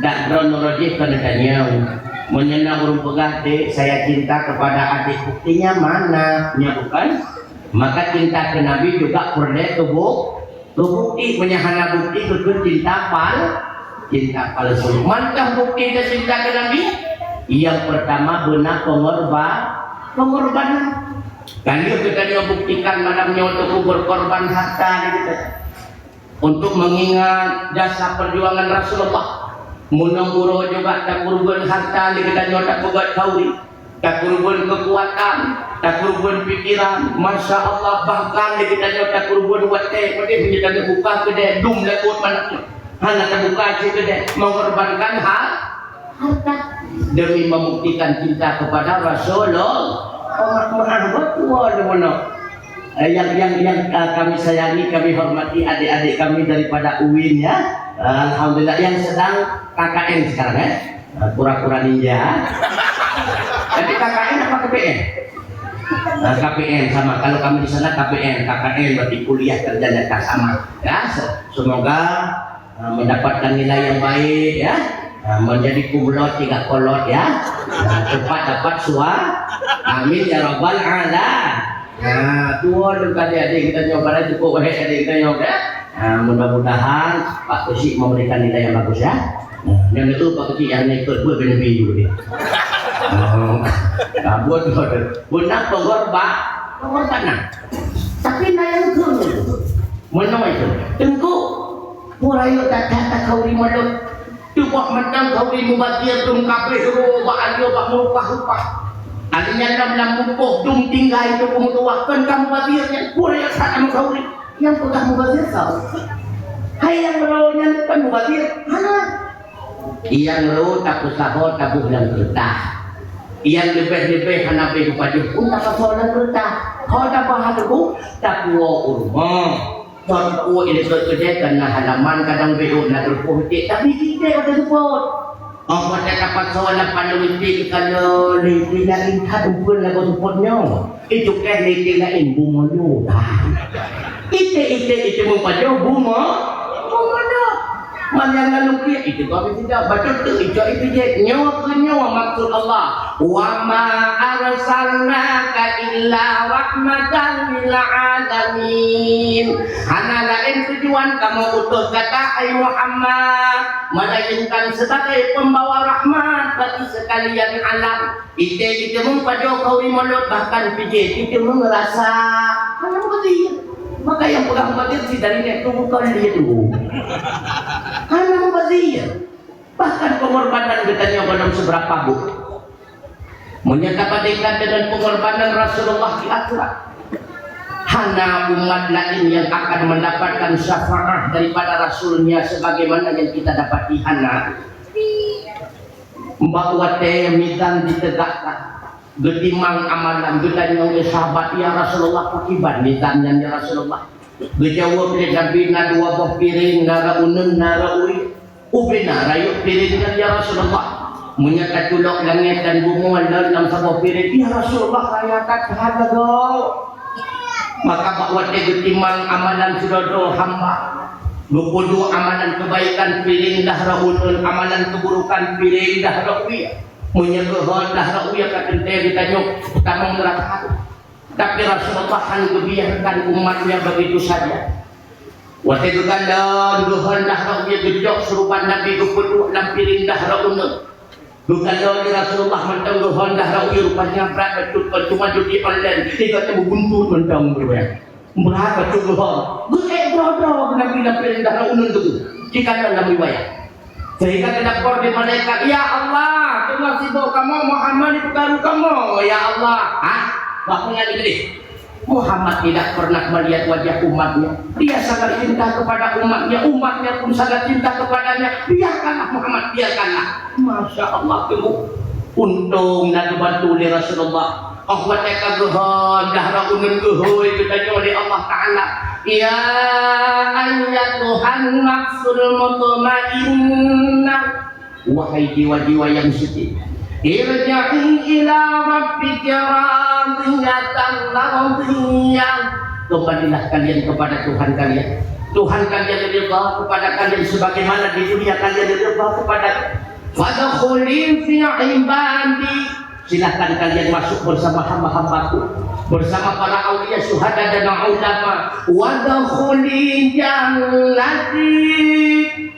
dak droeneuh rojih keuneuk tanyong. Meunyoe na ureuëng peugah, "Dek, saya cinta kepada adik," buktinya mana? Nya bukan? Maka cinta keu Nabi juga peureulée keu bu-, keu bukti. Meunyoe hana bukti, keu cinta pal-, cinta palsu. Mantong bukti teucinta keu Nabi? Yang pertama, beuna pengorba-, pengorbanan. Dan yuk kita juga buktikan malam nyoe, Teungku, berkorban harta ni kita. Untuk mengingat jasa perjuangan Rasulullah. Meunang uroe juga takurban harta lé geutanyoe, tapeugét khauri, takurban keukuatan, takurban pikiran. Masya Allah, bahkan lé geutanyoe takurban watée, watée geutanyoe buka keudée, dum laôt manok nyoe. Hana tabuka cit keudée, mengorbankan ha-, harta demi membuktikan cinta kepada Rasulullah. Maaf, maaf, betul, betul. Eh, yang, yang, yang, eh, kami sayangi, kami hormati adik-adik kami daripada uin, ya. Eh, alhamdulillah, yang sedang K K N sekarang, eh. Eh, pura-pura ninja. Tapi K K N apa K P N? Eh, K P N sama. Kalau kami di sana K P N, K K N berarti kuliah kerja nyata sama. Ya, se-, semoga, eh, mendapatkan nilai yang baik, ya. Eh, menjadi kumlot tiga kolot, ya. Eh, cepat dapat suara. Amin ya rabbal alamin. Nah, tuan tu tadi adik kita nyoe, pada cukup baik adik kita nyoe, ya. Nah, mudah-mudahan Pak Keuchik memberikan nilai yang bagus, ya. Nah, yang itu Pak Keuchik yang ikut buat lebih juga dia. Oh, nah, buat tu ada. Benar pengorban, pengorbanan. Tapi na yang tu, mana itu? Teungku, pura yuk tak tak tak kau di mulut. Tuboh mantong khauri mubazir, dum kabeh ro bak alue bak meurupah-rupah. Aleunya lam, lam mukoh dum tinggai tu peumeutuwah, kon ka mubazir nyan, peue nyang that lam khauri? Nyang peugah mubazir soe? Hai nyang ro nyan kon mubazir? Hana. Nyang ro tapeusaho taboh lam keureutah. Nyang leubeh-leubeh hana beh meupajoh pun tapeusaho lam keureutah. Ho tabah teungku, tapuwoe u rumoh. Kon ku ilée keudeh kana halaman kadang beu na teupôt cit, tapi cit watée teupôt. Oh, watée tapasoe lam panoe iti kalo lé iti laén that umpun lagoe teupôt nyoe. Itu kan lé iti laén bungoh nyoe. Ite-ite itu meupajoh bungoh, bungoh nyoe. Manyang lalu kiek itu kami tidak bacut tu icok itu je. Nyoe keu nyoe maksud Allah. Wa ma arsalnaka illa rahmatan lil alamin. Hana laén tujuan kamoe utus gata, hai Muhammad, melainkan sebagai pembawa rahmat bagi sekalian alam. Ite jiteumeung pajoh khauri mulot, bahkan pijéh jiteumeung rasa. Hana mubazir. Maka nyang peugah mubazir si dari nyan tu bukan dia tu. Hana mubazir. Bahkan pengorbanan geutanyoe gohlom seberapa, Bu. Meunyoe tabandingkan dengan pengorbanan Rasulullah di akhirat, hana umat lain yang akan mendapatkan syafaat daripada Rasulnya sebagaimana yang kita dapati, hana. Bak watée mizan ditegakkan, geutimang amalan, geutanyong lé sahabat, "Ya Rasulullah, pakriban mizan nyan, ya Rasulullah?" Geujaweueb lé Nabi, "Na dua boh piréng, na rot uneun, na rot wie." "Ubé na rayeuk piréng nyan, ya Rasulullah?" "Meunyoe taculok langét dan bumoe lom lam saboh piréng, ya Rasulullah, raya that that lagoe." Maka bak watée geutimang amalan sidroe-droe hamba, geupeuduek amalan keubaikan piréng dah rot uneun, amalan keuburukan piréng dah rot wie. Meunyoe geuhon dah rot wie ka teuntée geutanyoe tamong neuraka. Tapi Rasulullah hana geubiarkan umatnya begitu saja. Watée geukalon geuhon dah rot wie, geucok seuruban Nabi geupeuduek lam piréng dah rot uneun. Geukalon lé Rasulullah mantong geuhon dah rot wie, rupanya brat bacut, kon teuma judi online, tiga teumeubuntut mantong beureuweh. Brat bacut geuhon. Geuék droe-droe Nabi lam piréng dah rot uneun tu. Dikalon lam riwayat. Sehingga geulapor lé malaikat, "Ya Allah, teungoh sibok kamoe, Muhammad di peukaru kamoe, ya Allah." Hah? Bak peungan Iblih. Muhammad tidak pernah melihat wajah umatnya. Dia sangat cinta kepada umatnya, umatnya pun sangat cinta kepadanya. Biarkanlah Muhammad, biarkanlah. Masya Allah, tunggu. Untung na geubantu lé Rasulullah. Oh watèe ka geuhôi, dah rot uneun geuhôi geutanyoe lé Allah Taala. Ya ayyatuhan nafsul mutmainnah, wahai jiwa-jiwa yang suci, irji'i ila rabbiki radiyatan mardiyah. Kembalilah kalian kepada Tuhan kalian. Tuhan kalian ridha kepada kalian sebagaimana di dunia kalian ridha kepada. Fadkhuli fi ibadi. Silahkan kalian masuk bersama hamba-hambaku, bersama para aulia, syuhada dan ulama. Wadkhuli jannati.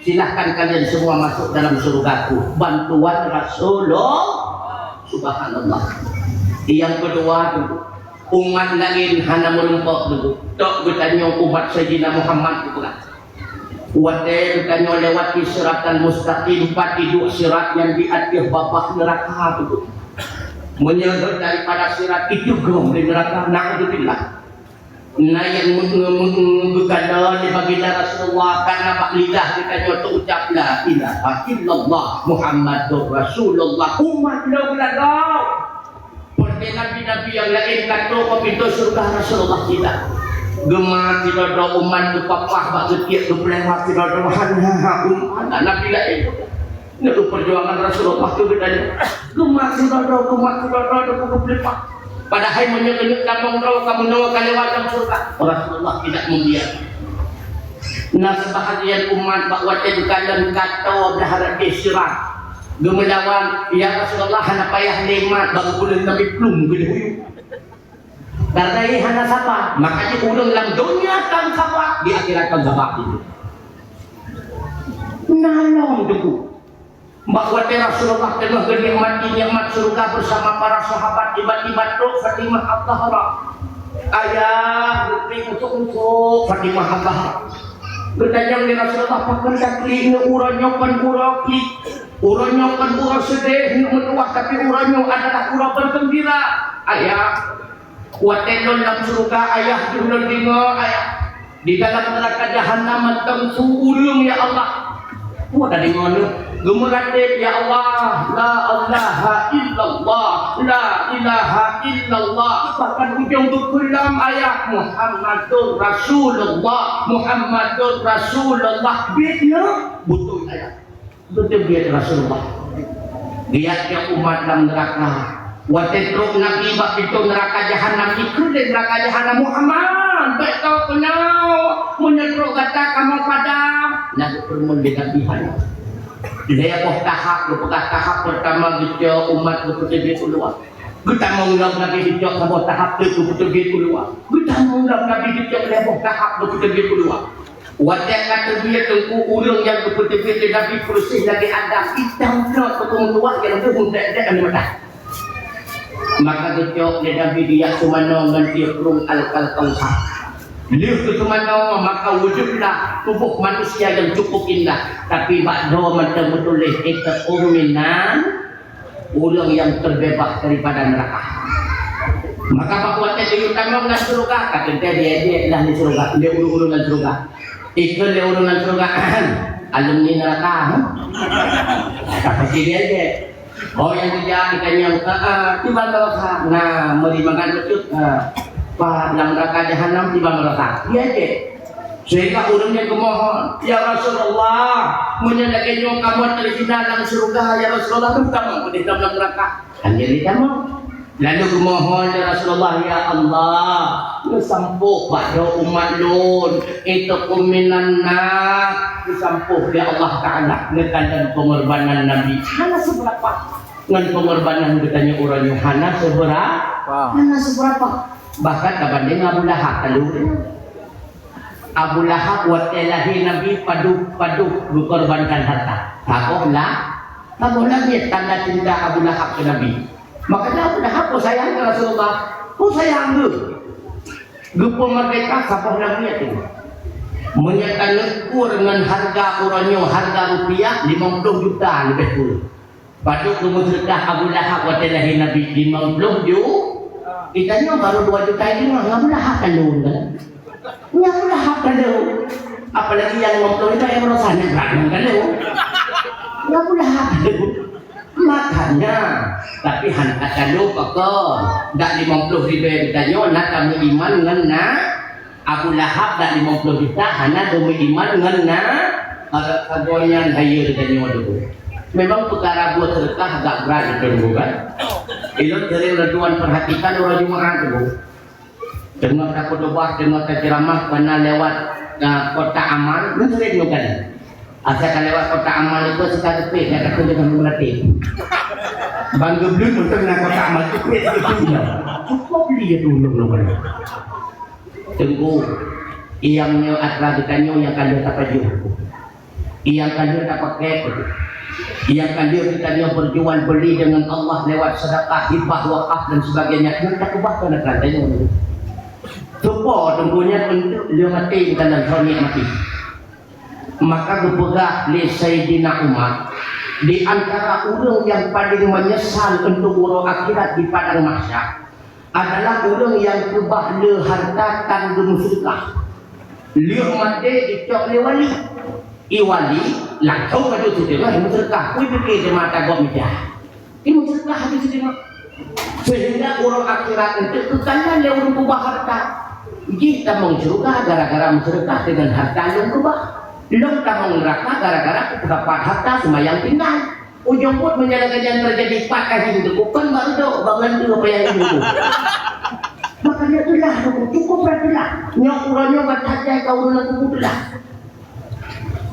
Silahkan kalian semua masuk dalam surgaku. Bantuan Rasulullah. Subhanallah. Yang kedua dulu, umat lain hana meureumpok dulu. Tok geutanyoe umat Saidina Muhammad geupeugah. Watèe geutanyoe lewati siratal mustaqim, pat iduek sirat nyang di ateueh babah neuraka tu. Meunyoe rhot daripada sirat itu gom di neuraka, naudzubillah. Na nyang meungeumeugeukana di baginda Rasulullah karena bak lidah geutanyoe teuucap la ilaha illallah Muhammadur Rasulullah. Umat lôn lagak. Peureulèe nabi-nabi nyang laén ka trok bak pintoe syeuruga, Rasulullah tidak. Geumat sidroe-droe umat geupapah bak geutiek geupeulewat sidroe-droe hana umat nabi laén. Nyoe peujuangan Rasulullah keu geutanyoe. Geumat sidroe-droe, geumat sidroe-droe, geupeulewat. Padahai meunyoe keuneuk tamong droe ka meunoe ka lewat lam syeuruga, Rasulullah tidak membiarkan. Na seubahagian umat bak watèe geukalon ka tô blah rot sirat. Geumeulawan, "Ya Rasulullah, hana payah lé mat, bak geupeuleueh Nabi plueng geuleuh uyuek." Karena ia hana saba, maka jih ureueng lam donya tan saba, di akhirat tan saba itu. Na lom teungku. Bak watèe Rasulullah teungoh geunikmati nikmat syeuruga bersama para sahabat, tiba-tiba trok Fatimah Az-Zahra. Ayah, geupeuék untuk-untuk Fatimah Az-Zahra. Geutanyong lé Rasulullah, "Pakon taklik nyoe uroe nyoe kon uroe klik? Uroe nyoe kon uroe seudeh, nyoe meutuwah, tapi uroe nyoe adalah uroe beugeumbira." Ayah, watèe lôn lam syeuruga, ayah, deuh lôn deungoe, ayah. Di dalam neuraka jahanam mantong su ureueng, ya Allah. Peue tadi ngon geumeuratéb, ya Allah, la ilaha illallah, la ilaha illallah. Bahkan ujong geupeugah ayat Muhammadur Rasulullah, Muhammadur Rasulullah. Biet nyoe beutôi ayat. Beuteubiet Rasulullah. Geujak umat lam neuraka. Watèe trok Nabi bak pintoe neuraka jahanam, ikheun lé neuraka jahanam, "Muhammad, bèk tao keunoe, meunyoe trok gata kamoe padam." Na geupeureumeun lé Nabi hana. Lhèe boh tahap, geupeugah tahap peurtama geucok umat geupeuteubiet u luwa. Geutamong lom Nabi geucok saboh tahap teuk geupeuteubiet u luwa. Geutamong lom Nabi geucok lhèe boh tahap geupeuteubiet u luwa. Watèe ka teubiet teungku, ureueng nyang geupeuteubiet lé Nabi peureuseh lagèe Adam, itam that, peue meutuwah nyang deuh meutek-tek aneuk mata. Maka geucok lé Nabi geujak seumanoe ngon tiep rueng Al-, Al-Kautsar. Lheueh geuseumanoe, maka wujudlah tuboh manusia nyang cukup indah, tapi bak droe mantong meutuléh, "Itqun minan." Ureueng nyang teubeubaih daripada neuraka. Maka bak watèe geuyue tamong lam syeuruga, ka teuntèe diejek lah di syeuruga, lé ureueng-ureueng lam syeuruga. Ikheun lé ureueng lam syeuruga, "Alumni neuraka, hah?" Ka pasti diejek. Oh, nyang teuga, tanyong, "Ah, ah, tiba neuraka." Nah, meuri mangat bacut, ah, pa lam neuraka jahanam tiba neuraka. Diejek. Sehingga ureueng nyan geumohon, "Ya Rasulullah, meunyoe lagèe nyoe kamoe teurhina lam syeuruga, ya Rasulullah, tamong peudeh lam neuraka." Hana jitamong. Lalu geumohon, "Ya Rasulullah, ya Allah, neusampôh bak droe umat lôn, itqun minan nar, neusampôh lé Allah Taala, neukalon peungorbanan Nabi." Hana seubeurapa. Ngon peungorbanan geutanyoe uroe nyoe hana seubeura-, hana seubeurapa. Bahkan tabandéng Abu Lahab, lalu Abu Lahab watèe lahé Nabi padub-padub geukorbankan harta. Saboh la-, saboh langét tanda cinta Abu Lahab keu Nabi. Makanya Abu Lahab peue sayang keu Rasulullah, peue sayang geuh. Geupeumeurdéhka saboh langét nyoe. Meunyoe taneukur ngon hareuga uroe nyoe, hareuga rupiah limong ploh juta leubeh kureueng. Padub geumeuseudeukah Abu Lahab watèe lahé Nabi limong ploh ju-, geutanyoe barô dua juta limong, ngon Abu Lahab ka lôn kan? Ngon Abu Lahab ka lôn. Apalagi nyang limong ploh juta nyang baroesa nyan brat ngon ka lôn. Ngon Abu Lahab ka lôn. Makanya, tapi han ka talo pakon. Dak limong ploh ribèe geutanyoe na tameuiman ngon na Abu Lahab, dak limong ploh juta hana geumeuiman ngon na, eh, sagoe nyan hayeue geutanyoe dulu. Memang peukara buet seudeukah agak brat itu dulu kan. Ilôn sering lôn tuan perhatikan uroe Jumaat dulu. Teungoh takhutubah, teungoh taceuramah, kana lewat, ah, kotak amal, meuseureng nyoe kali. Asai ka lewat kotak amal itu, asai ka teupék, ka takheun deungon meuratéb. Ban geubleuen mantong na kotak amal, teupék, teupék, ya. Cukup li ya tulông nyoe kali. Teungku, nyang nyoe atra geutanyoe nyang ka lheueh tapajoh. Nyang ka lheueh tapakai, nyang ka lheueh geutanyoe berjual beli dengan Allah lewat sedekah, hibah, wakaf dan sebagainya, nyan takeubah keu aneuk geutanyoe. Soe po teungku nyan untuk lheueh maté geutanyoe, soe nyang maté. Maka geupeugah lé Saidina Umar, di antara ureuëng nyang paling menyesal untuk uroe akhirat di padang mahsyar, adalah ureuëng nyang keubah le harta tan geumeuseudeukah. Lheueh maté jicok lé wali. I wali langsong ka jeuet seudeukah, meuseudeukah. Kui pike di mata gob mita. I meuseudeukah habéh seudeukah. Sehingga uroe akhirat eunteuk keukalon lé ureuëng keubah harta. Jih tamong syeuruga gara-gara meuseudeukah deungon harta lôn keubah. Lôn tamong neuraka gara-gara kupeurapat harta seumayang tinggai. Ujong buet meunyoe lagèe nyan teujadi, pat ka hireuen teungku, kon bak reudok, bak ngon dua payah hireuen teungku. Makanya teulah teungku, cukup lah teulah. Nyoe uroe nyoe ban that jai ka ureueng lam kubu teulah.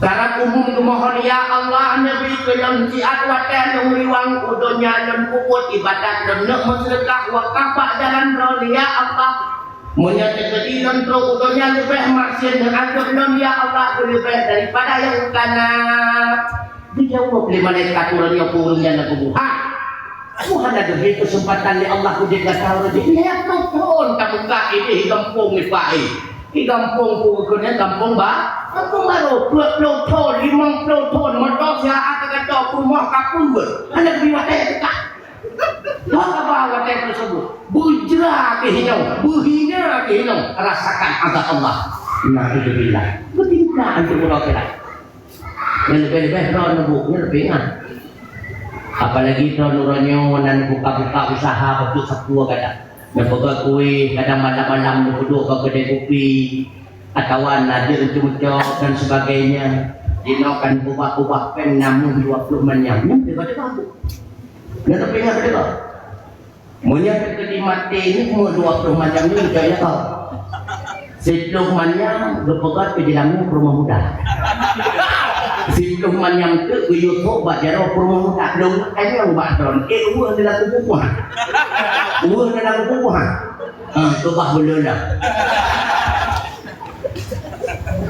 Karab umum geumohon, "Ya Allah, neubi keu lôn siat watèe lôn riwang u donya lôn peubuet ibadat lôn, neuk meuseudeukah wakaf bak jalan Droe, ya Allah." Meunyoe teukeudi lôn trok u donya leubeh maksiet ngon adoe lôn, ya Allah, keu leubeh daripada nyang kana. Geujaweueb lé malaikat uroe nyoe keu ureueng nyan lam kubu, "Ha! Hana geubri keuseumpatan lé Allah keu jeuet gata uroe nyoe. Lhèe ploh thon tamuka idéh gampông nibak, eh. Di gampông keu keuneuk gampông ba, gampông barô, peuet ploh thon, limong ploh thon, moto siat ka gata, peurumoh ka peuet. Hana geubri watèe teuka." Wah, haba watèe tersebut. Beujra keuh inong, beuhina keuh inong, rasakan azab Allah. Naudzubillah. Beutingkah antum uroe akhirat. Nyang leubeh-leubeh droeneuh bu, nyan leubeh ingat. Apalagi droeneuh uroe nyoe na neubuka-buka usaha beutôi sapeue kadang. Neupeugah kueh, kadang malam-malam neupeuduek bak keudè kupi. Atawa na jeuet ceumeujok dan sebagainya. Jinoe kan ubah-ubah péng namuh dua ploh manyam. Nyan teuka-teuka. Nyan teuka teuka. Meunyoe teukeudi maté nyoe umur dua ploh manyam nyoe, cok ya kau. Siploh manyam geupeugöt keu jilamu peurumoh muda. Siploh manyam teuk geuyue thok bak jaroe peurumoh muda. Lôn tanyong bak droen, eh, weueh dalam kubu puhan. Weueh dalam kubu puhan. Ha, keubah buleuen dah.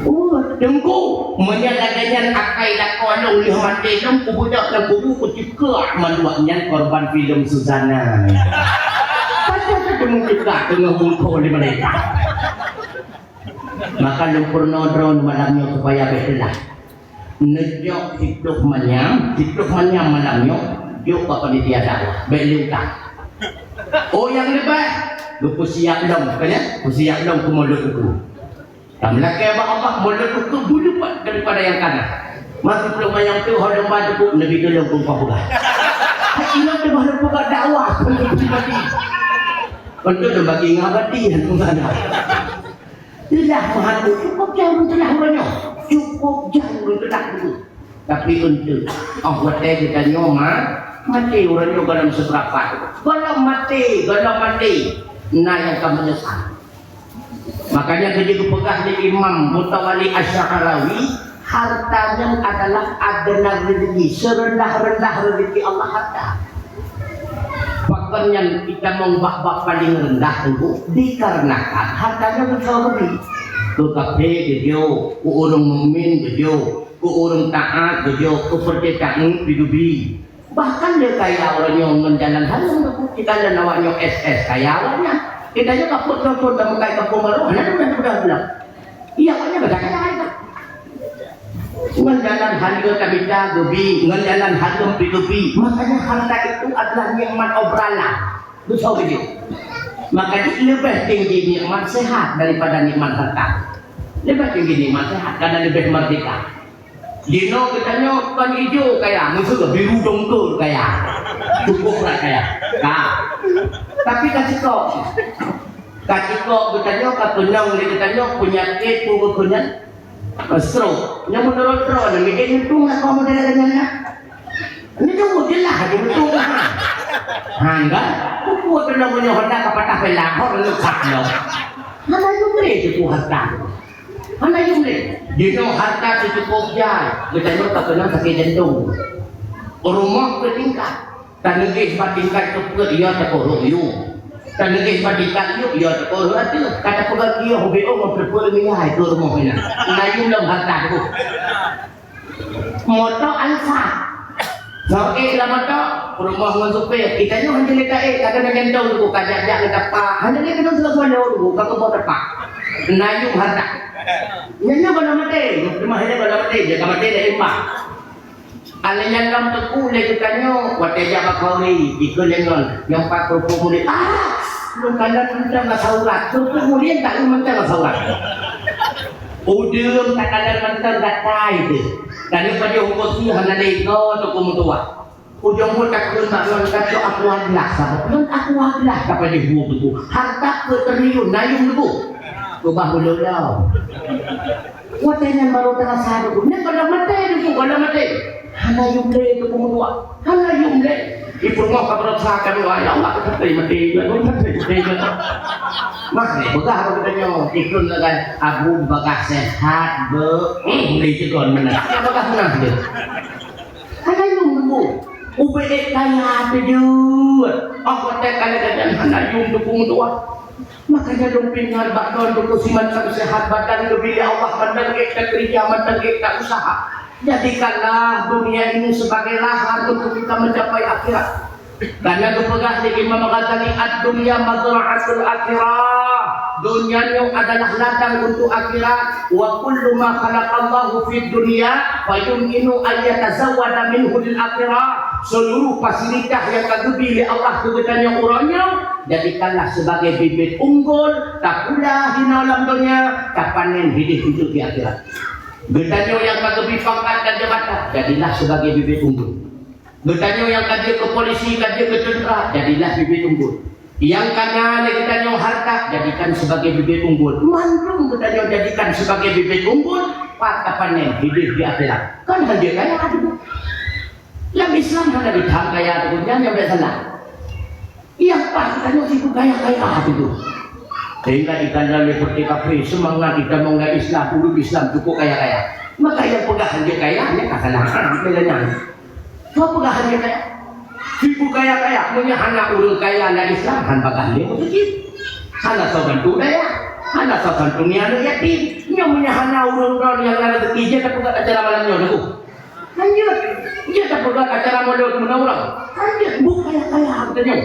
Oh, Teungku, meunyoe lagèe nyan akai lakoe lôn lheueh maté lôn kubeudôh lam kubu kuceukeuk mandua nyan korban filem Suzana. Padahai ka teumeuceukeuk teungoh bungkôh lé malaikat. Maka lôn peurunoe droeneuh malam nyoe supaya bèk teulat. Neujok siploh manyam, siploh manyam malam nyoe, jok bak panitia dakwah, bèk lé utang. Oh, nyang leubeh, geupeusiap lom, ka nyan? Peusiap lom keu mulod ukeue. Tameulakèe bak Allah, mulod ukeue beuleupah daripada nyang kana. Masa siploh manyam tu, ho lom ba teupeu, neubi tulông keu engkau peugah. Hai, ingat tu baru peugah dakwah, untuk pribadi. Untuk bagi ngabadi, yang tu sana. Teulah meuhan tu, cukup jauh teulah uroe nyoe. Cukup jauh teulah tu. Tapi eunteuk, oh watèe geutanyoe ma-, maté uroe nyoe gohlom seuperapat. Gohlom maté, gohlom maté. Na nyang ka meunyeusal. Makanya geujeuet geupeugah lé Imam Mutawali Asy-Sya'rawi, harta nyan adalah adonan rezeki, serendah-rendah rezeki Allah harta. Pakon nyan itamong bak bab paling rendah teungku, dikarenakan harta nyan beutôi rugi. Keu kafé geujok, keu ureueng mukmin geujok, keu ureueng taat geujok, keu peureté taat pih geubi. Bahkan lé kaya ureueng nyoe ngon jalan hareuem teungku, ikalon awak nyoe S S kaya awak nyan. Kita nyoe kapot telepon tamukai kampung baru, hana guna guna guna. Iya, awak nyan guna kaya. Ngon jalan hareuem tamita geubi, ngon jalan hareuem pih geubi. Makanya harta itu adalah nikmat obralan. Beutôi beujeuet. Maka leubeh tinggi nikmat sehat daripada nikmat harta. Leubeh tinggi nikmat sehat karena leubeh merdeka. Jinoe geutanyoe Kon ijo kaya, maksud biru dongkol kaya. Cukup lah kaya. Ka. Tapi ka cikok. Ka cikok geutanyoe, ka keunong lé geutanyoe peunyakét peue geukheun nyan? Stroke. Nyang meunurot droe nyan, mikir untung lah kaum model lagèe nyan. Ini kan jelas aja betul kan? Ha, enggak? Buku kena punya Honda ka patah pelak, hok lu sak lo. Mana yum lé tu harta? Mana yum lé? Dino harta tu cukup jai. Geutanyoe ka keunong sakit jantung. Rumoh keu tingkat. Taneugeh bak tingkat keu peuet, ya, takoh rhot yum. Taneugeh bak tingkat yum, ya, takoh rhot ateueh. Ka tapeugah kiôh B O ngon peuet-peuet miyai keu rumoh inan. Na yum lom harta tu. Moto Alphard. Ngon ék lam moto, peurumoh ngon supir. Geutanyoe hana lé taék, ka keunong jantung tu, ka jak-jak ngon tapak. Hana lé keunong seuleusoe tu, ka keuboh tapak. Na yum harta. Nyan nyoe bala maté, teuma hana bala maté, dia ka maté dah imbah. Alèh nyan lom teungku lé geutanyoe, watèe jak bak khauri, jikheun lé ngon, nyang pat keupeue murit. Ah! Lôn kalon mantong rasa urat. Keupeue murit tak lôn mantong rasa urat. Udeueng takalon mantong gatai teuh. Dan nyoe pajoh uroe sie hana lé goe teuh peumeutuah. Ujong buet takheun bak lôn kacok aqua gelas saboh. Lôn aqua gelas ka pajoh bu teungku. Harta peuet triliun na yum teungku. Keubah ulôn lom. Watèe nyan barô teurasa teungku. Nyan gohlom maté teungku, gohlom maté. Hana yum lé teungku meutuah. Hana yum lé. Di peurumoh ka beurasa ka doa, "Ya Allah, maté, maté, maté, maté." Mah, peugah bak geutanyoe, ikheun lagèe Abu bagah sehat, be, hmm, lé ceugon meunan. Ya, bagah meunan deh. Hana yum teungku. Ubé ék kaya teujeuet. Oh, watèe kaya dan hana yum teungku meutuah. Makanya lôn peuingat bak droeneuh teungku, si mantong sehat badan geubri lé Allah, mantong ék takeurija, mantong ék ta-usaha. Jadikanlah dunia ini sebagai lahan untuk kita mencapai akhirat. Karena geupeugah lé Imam Ghazali, "Ad-dunya mazra'atul akhirah." Dunia nyoe adalah ladang untuk akhirat. "Wa kullu ma khalaqallahu fid dunya fa yumkinu an yatazawwada minhu lil akhirah." Seluruh fasilitas yang ka geubri lé Allah keu geutanyoe uroe nyoe, jadikanlah sebagai bibit unggul, tapula hinoe lam donya, tapanen hideh untuk di akhirat. Geutanyoe nyang ka geubri pangkat dan jabatan, jadilah sebagai bibit unggul. Geutanyoe nyang ka jeuet keu polisi, ka jeuet keu teuntra, jadilah bibit unggul. Nyang ka na lé geutanyoe harta, jadikan sebagai bibit unggul. Mandum geutanyoe jadikan sebagai bibit unggul, pat tapanen hideh di akhirat. Kan hana jeuet kaya teungku. Lam Islam hana jeuet kaya teungku, nyan nyang bèk salah. Nyang pat geutanyoe sibuk kaya-kaya teungku. Sehingga ikalon lé partai kafé, seumangat itamong lam Islam, ureueng Islam cukup kaya-kaya. Maka nyang peugah hana jeuet kaya, nyan ka salah. Ha, bela nyan. Soe peugah hana kaya? Sibuk kaya-kaya, meunyo hana ureueng kaya lam Islam, han bagah lé meuseujid. Hana soe bantu dayah, hana soe santuni aneuk yatim. Nyoe meunyo hana ureueng droe nyang na rezeki, jeuet tapeugah acara malam nyoe, Teungku. Lanjut, jeuet tapeugah acara molod meunan ureueng. Lanjut, buet kaya-kaya geutanyoe.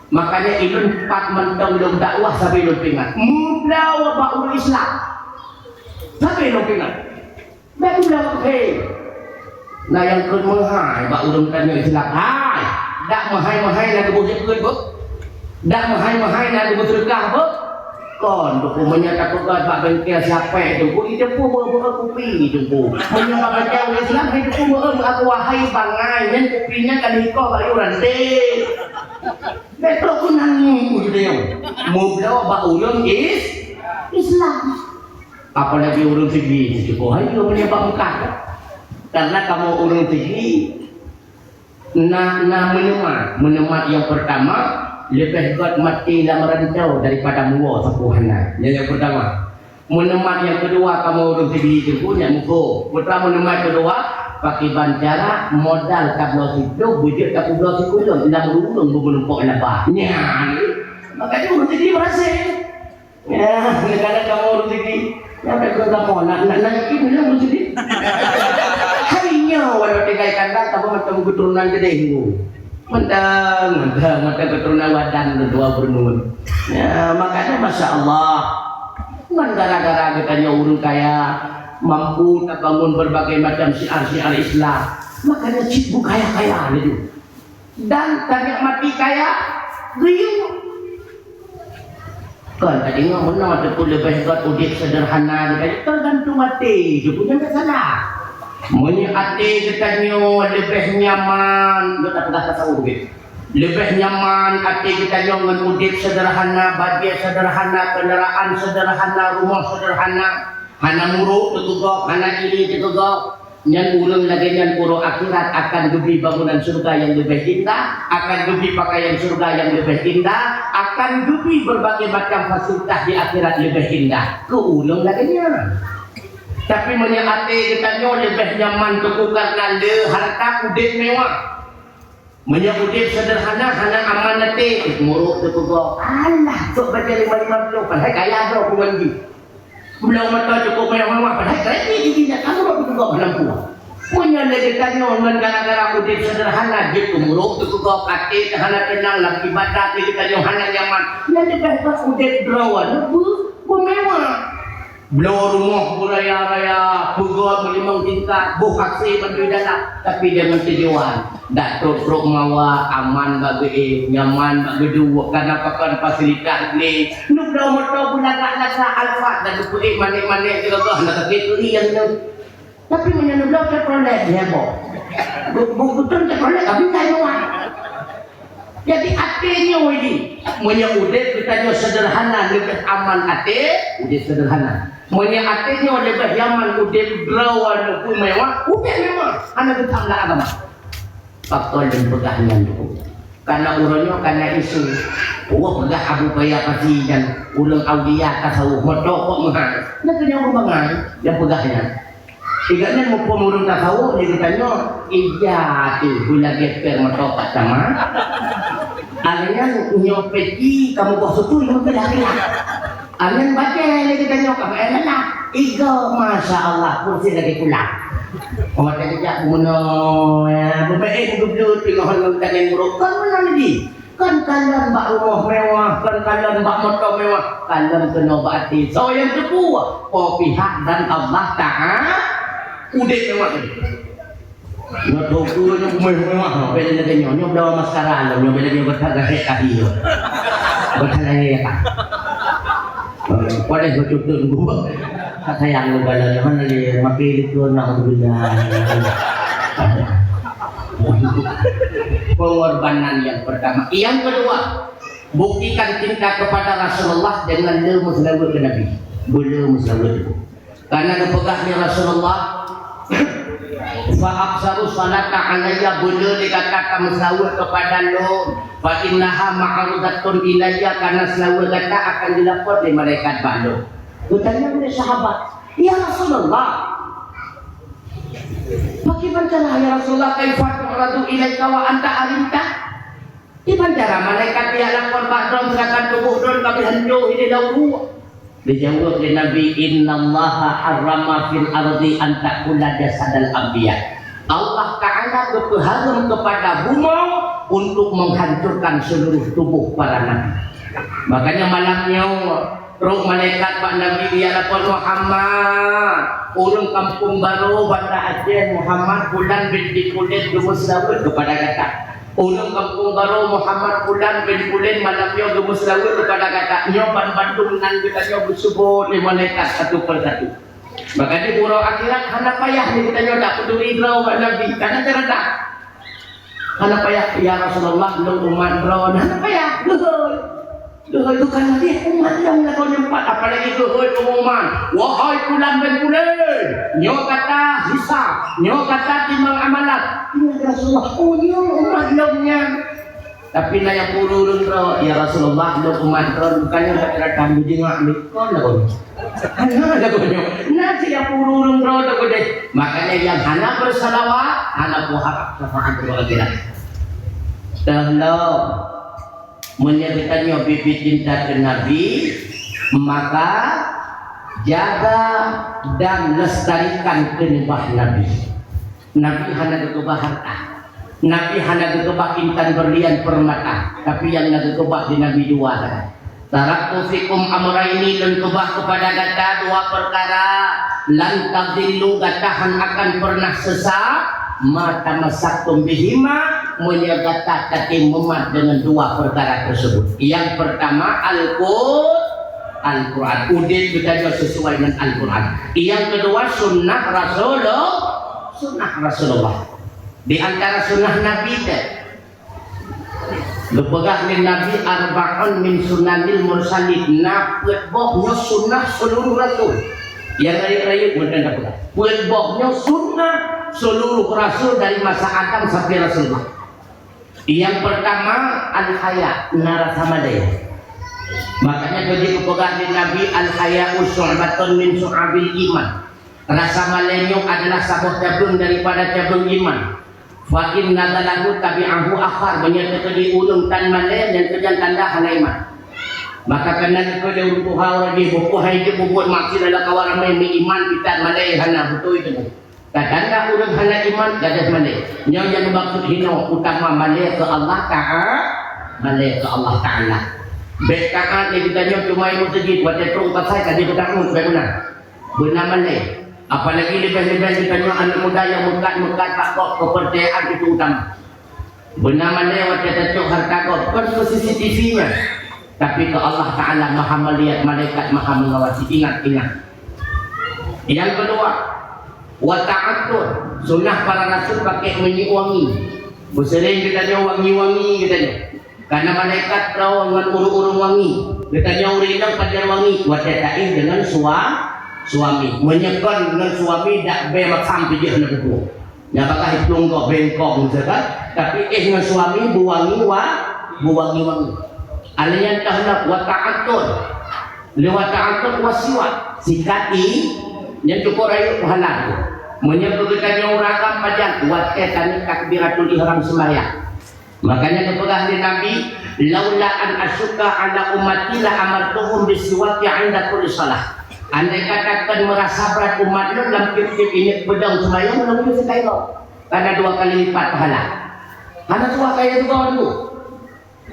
Makanya ulôn pat mantong lôn dakwah sabe lôn peuingat. Meubloe bak ureueng Islam. Sabe lôn peuingat. Bèk tulang kafé. Na nyang kheun meuhai bak ureueng tanyoe Islam. Hai, dak meuhai-meuhai na geuboh jeuet beuet beuh. Dak meuhai-meuhai na geuboh seudeukah beuh. Kon, teungku, meunyoe tapeugah bak bengkel siapèe, teungku, iteupeue beuh-beuh kupi, teungku. Meunyoe bak bengkel Islam, hai teungku, beuh-beuh aku wahai bangai, nyan kupi nyan ka lheuh ikoh bak yue ranté. Bèk trok keunan ngieng ureueng. Meubloe bak ureueng is-, Islam. Apalagi ureueng sigi, cukup hai ureueng nyang bak Mekah. Karena kamoe ureueng sigi na, na meuneuma. Meuneuma nyang pertama, leubeh göt maté lam rantau daripada muwoe sapeue hana. Nyan nyang pertama. Meuneuma nyang keudua, kamoe ureueng sigi teungku nyan muphom. Meuneuma keudua, pakriban cara modal tabloe siploh, beujeuet tapeubloe sikureueng, lam ureueng beumeunumpok laba. Nyan. Makanya ureueng sigi berhasil. Ya, kadang kamoe ureueng sigi, ya, tak kira kamoe, nak, nak, nak yakin ureueng sigi. Hai nyoe, walau tinggai kandang, tapi macam keturunan gede, bu. Mantong, mantong, mantong keturunan wadan dua bernun. Ya, makanya, Masya Allah, kan gara-gara geutanyoe ureueng kaya, mampu tabangun berbagai macam syiar-syiar Islam. Makanya, cit bu kaya-kaya laju. Dan tanikmati kaya geuyue. Kon tadeungoe meunoe teungku leubeh göt udép seuderhana, tergantung até, teungku, nyan tak salah. Meunyoe até geutanyoe leubeh nyaman, nyoe tapeugah tasawuf, leubeh nyaman até geutanyoe ngon udeb seudeurhana, bajée seudeurhana, keundaraan seudeurhana, rumoh seudeurhana, hana muruk teukeugok, hana iri teukeugok, nyan ureuëng lagée nyan uroe akhirat akan geubri bangunan syeuruga nyang leubeh indah, akan geubri pakaian syeuruga nyang leubeh indah, akan geubri beurbagai macam fasilitas di akhirat leubeh indah keu ureuëng lagée nyan. Tapi meunyoe até geutanyoe leubeh nyaman teungku kareuna le hareuta udeb mewah. Meunyoe udeb seudeurhana, hana aman até, muruk teupeugah, "Alah, sok bajée lima-lima ploh, padahai kaya droe bukan jih. Bloe moto cukup mewah-mewah, padahai kredit jih nyan ka muruk teupeugah lam puang." Meunyoe lé geutanyoe ngon gara-gara udeb seudeurhana, jeuet keu muruk teupeugah, até teuh hana teunang, lam ibadat lé geutanyoe hana nyaman, nyan leubeh bah udeb droe nyoe beu-, beumewah. Bloe rumoh beuraya-raya, peugöt meulimong tingkat, boh hasé bandum dalam, tapi deungon tujuan. Dak trok-trok mawa, aman bak geuéh, nyaman bak geuduek, kana pakon fasilitas glé. Neubloe moto beulagak-lagak Alphard dan neupeuék manéh-manéh sigoe, hana sakét turi nyang nyoe. Tapi meunyoe neubloe Chevrolet, heboh. Bu-, bu-, beutôi Chevrolet, tapi kai meuwah. Jadi, até nyoe jih, meunyoe udeb geutanyoe seudeurhana leubeh aman até, udeb seudeurhana. Meunyoe até nyoe leubeh nyaman udeb droe nyoe beumewah, udeb mewah, hana geutam lam agama. Pakon lôn peugah nyan dulu. Karena uroe nyoe kana isu, wah peugah Abu Paya Pasi dan ureuëng aulia tasawuf moto kok meuhai. Nyan keuh nyang ureuëng bangai nyang peugah nyan. Sigoe nyan muphom ureuëng tasawuf, lé geutanyoe, ija teuh beulagée per moto pat sama. Alèh nyan nyoe peci kamoe boh sutui meukeulak-keulak. Alèh nyan bajée lé geutanyoe ka bak lalah. Igo, masya Allah, kursi lagée kulang. Oh, watée geujak bunoe, ya, beubeuet geubeuet teungoh lôn tangai muruk. Kon meunan lagi. Kon kalon bak rumoh mewah, kon kalon bak moto mewah, kalon keunoe bak até. Soe nyang teupeue? Po pihak dan Allah Taala. Udeb mewah tadi. Nyoe teupeue nyoe mewah-mewah, beda lagée nyoe. Nyoe bloe maskara lom, nyoe beda nyoe beutak gasek tadi nyoe. Beutak lagée ya, Kak. Padahai beutôi-beutôi gua. Sayang lu bala nyoe hana lé, makai likot, naudzubillah. Pengorbanan yang pertama. Yang kedua, buktikan cinta kepada Rasulullah dengan le meuseulaweuet keu Nabi. Beule meuseulaweuet. Karena geupeugah lé Rasulullah, "Fa aktsaru salata alayya," beule lé gata ka meuseulaweuet kepada lôn, "fa innaha ma'rudatun ilayya," karena seulaweuet gata akan geulapor lé malaikat bak lôn. Geutanyong lé sahabat, "Ya Rasulullah, pakriban cara ya Rasulullah, kaifa tu'radu ilaika wa anta arinta?" Kiban cara malaikat jijak lapor bak droe, seudangkan tuboh droe ka beuhanco hideh lam ruweueng? Dijaweueb lé Nabi, "Innallaha harrama fil ardi an ta'kula jasadal anbiya." Allah Ta'ala geupeuhareuem keupada bumoe untuk menghancurkan seluruh tuboh para nabi. Makanya malam nyoe, trok malaikat bak Nabi, ya lapor, "Muhammad, ureuëng Kampung Baro, Banda Aceh, Muhammad Fulan bin Fulan geumeuseulaweuet keupada gata. Ureuëng Kampung Baro, Muhammad Fulan bin Fulan, malam nyoe geumeuseulaweuet keupada gata. Nyoe ban bandum nan geutanyoe geuseubut lé malaikat satu per satu." Maka di uroe akhirat hana payah lé geutanyoe tapeuduli droe bak Nabi, karena teuredah. Hana payah, "Ya Rasulullah, lôn umat droe." Hana payah. Geuhôi. Geuhôi bukan lagée umat lôn lagoe nyoe pat, apalagi geuhôi pengumuman, "Wahai Fulan bin Fulan, nyoe gata hisab, nyoe gata timbang amalan." Ingat Rasulullah, "Oh, nyoe umat lôn nyan." Tapi na nyang peururung droe, "Ya Rasulullah, lôn umat droe, bukan nyoe gata datang beujeumak lé." Kon lagoe nyoe. Hana lagoe nyoe. Na cit nyang peururung droe teuh keudeh. Makanya nyang hana beusalawat, hana peuharab syafaat di akhirat. Teuh lom, meunyoe geutanyoe biet-biet cinta keu Nabi, maka jaga dan lestarikan keuneubah Nabi. Nabi hana geukeubah harta. Nabi hana geukeubah intan berlian permata, tapi nyang na geukeubah di Nabi dua saja. "Taraktu fikum amraini," lôn keubah keupada gata dua peukara, "lan tadillu," gata hana akan peureunah sesat, "ma tamassaktum bihima," meunyoe gata tatem mumat deungon dua peukara tersebut. Nyang peurtama, Al-Qur-, Al-Quran. Udeb geutanyoe sesuai ngon Al-Quran. Nyang keudua, sunnah Rasulullah. Sunnah Rasulullah. Di antara sunnah Nabi teuh, geupeugah lé Nabi, "Arba'un min sunanil mursalin." Na peuet boh nyoe sunnah seluruh rasul. Nyang rayeuk-rayeuk meunan tapeugah. Peuet boh nyoe sunnah seluruh rasul dari masa Adam sampai Rasulullah. Nyang peurtama, al-haya, na rasa malée. Makanya ka geupeugah lé Nabi, "Al-haya'u syu'batun min syu'abil iman." Rasa malée nyoe adalah saboh cabeueng daripada cabeueng iman. Fa in nazalahu tabi'ahu akhar, meunyoe teukeudi ureuëng tan malée, nyan keuh nyan tanda hana iman. Maka keunan keu ureuëng tuha ureuëng jih, buku hai jeuet bubuet maksiat dalam kawan ramai, meuiman pitat malée hana beutôi teuma. Tanda ureuëng hana iman, gadôh malée. Nyoe nyang meumaksud hinoe, utama malée keu Allah Ta'a-, malée keu Allah Taala. Bék taát lé geutanyoe cuma i meuseujid, watée trok pasai ka jipeutakot, bék meunan. Beuna malée. Apalagi leubeh-leubeh geutanyoe aneuk muda nyang meukat-meukat bak gob keupeurcayaan itu utama. Beuna malée watée tacok hareuta gob, kon keu C C T V nyan, tapi keu Allah Taala Maha Melihat, malaikat Maha Mengawasi. Ingat, ingat. Nyang keudua, wa ta'attur, sunnah para rasul pakai minyeuk wangi. Beuseuring geutanyoe wangi-wangi geutanyoe. Karena malaikat troh ngon ureuëng-ureuëng wangi. Geutanyoe ureuëng inong pajan wangi, watée taéh deungon sua-, suami. Meunyoe kon ngon suami, dak bée makam pijéh na buku. Nyang bakah iplueng gob bengkong misalkan, tapi éh ngon suami beuwangi wa-, beuwangi-wangi. Alèh nyan teuh na wa ta'attur. Lé wa ta'attur wa siwak, sikat i, nyan cukôp rayeuk pahala tu. Meunyoe keu geutanyoe ureuëng agam pajan, watée taneuk takbiratul ihram seumbahyang. Makanya geupeugah lé Nabi, "Laula an asyqa ala ummati la amartuhum bisiwaki 'inda kulli shalah." Andai kata kon meurasa brat umat lôn lam tiep-tiep inyak peudong seumayang, lôn keuneuk seukai gob. Kana dua kali lipat pahala. Hana suah kaya juga dulu.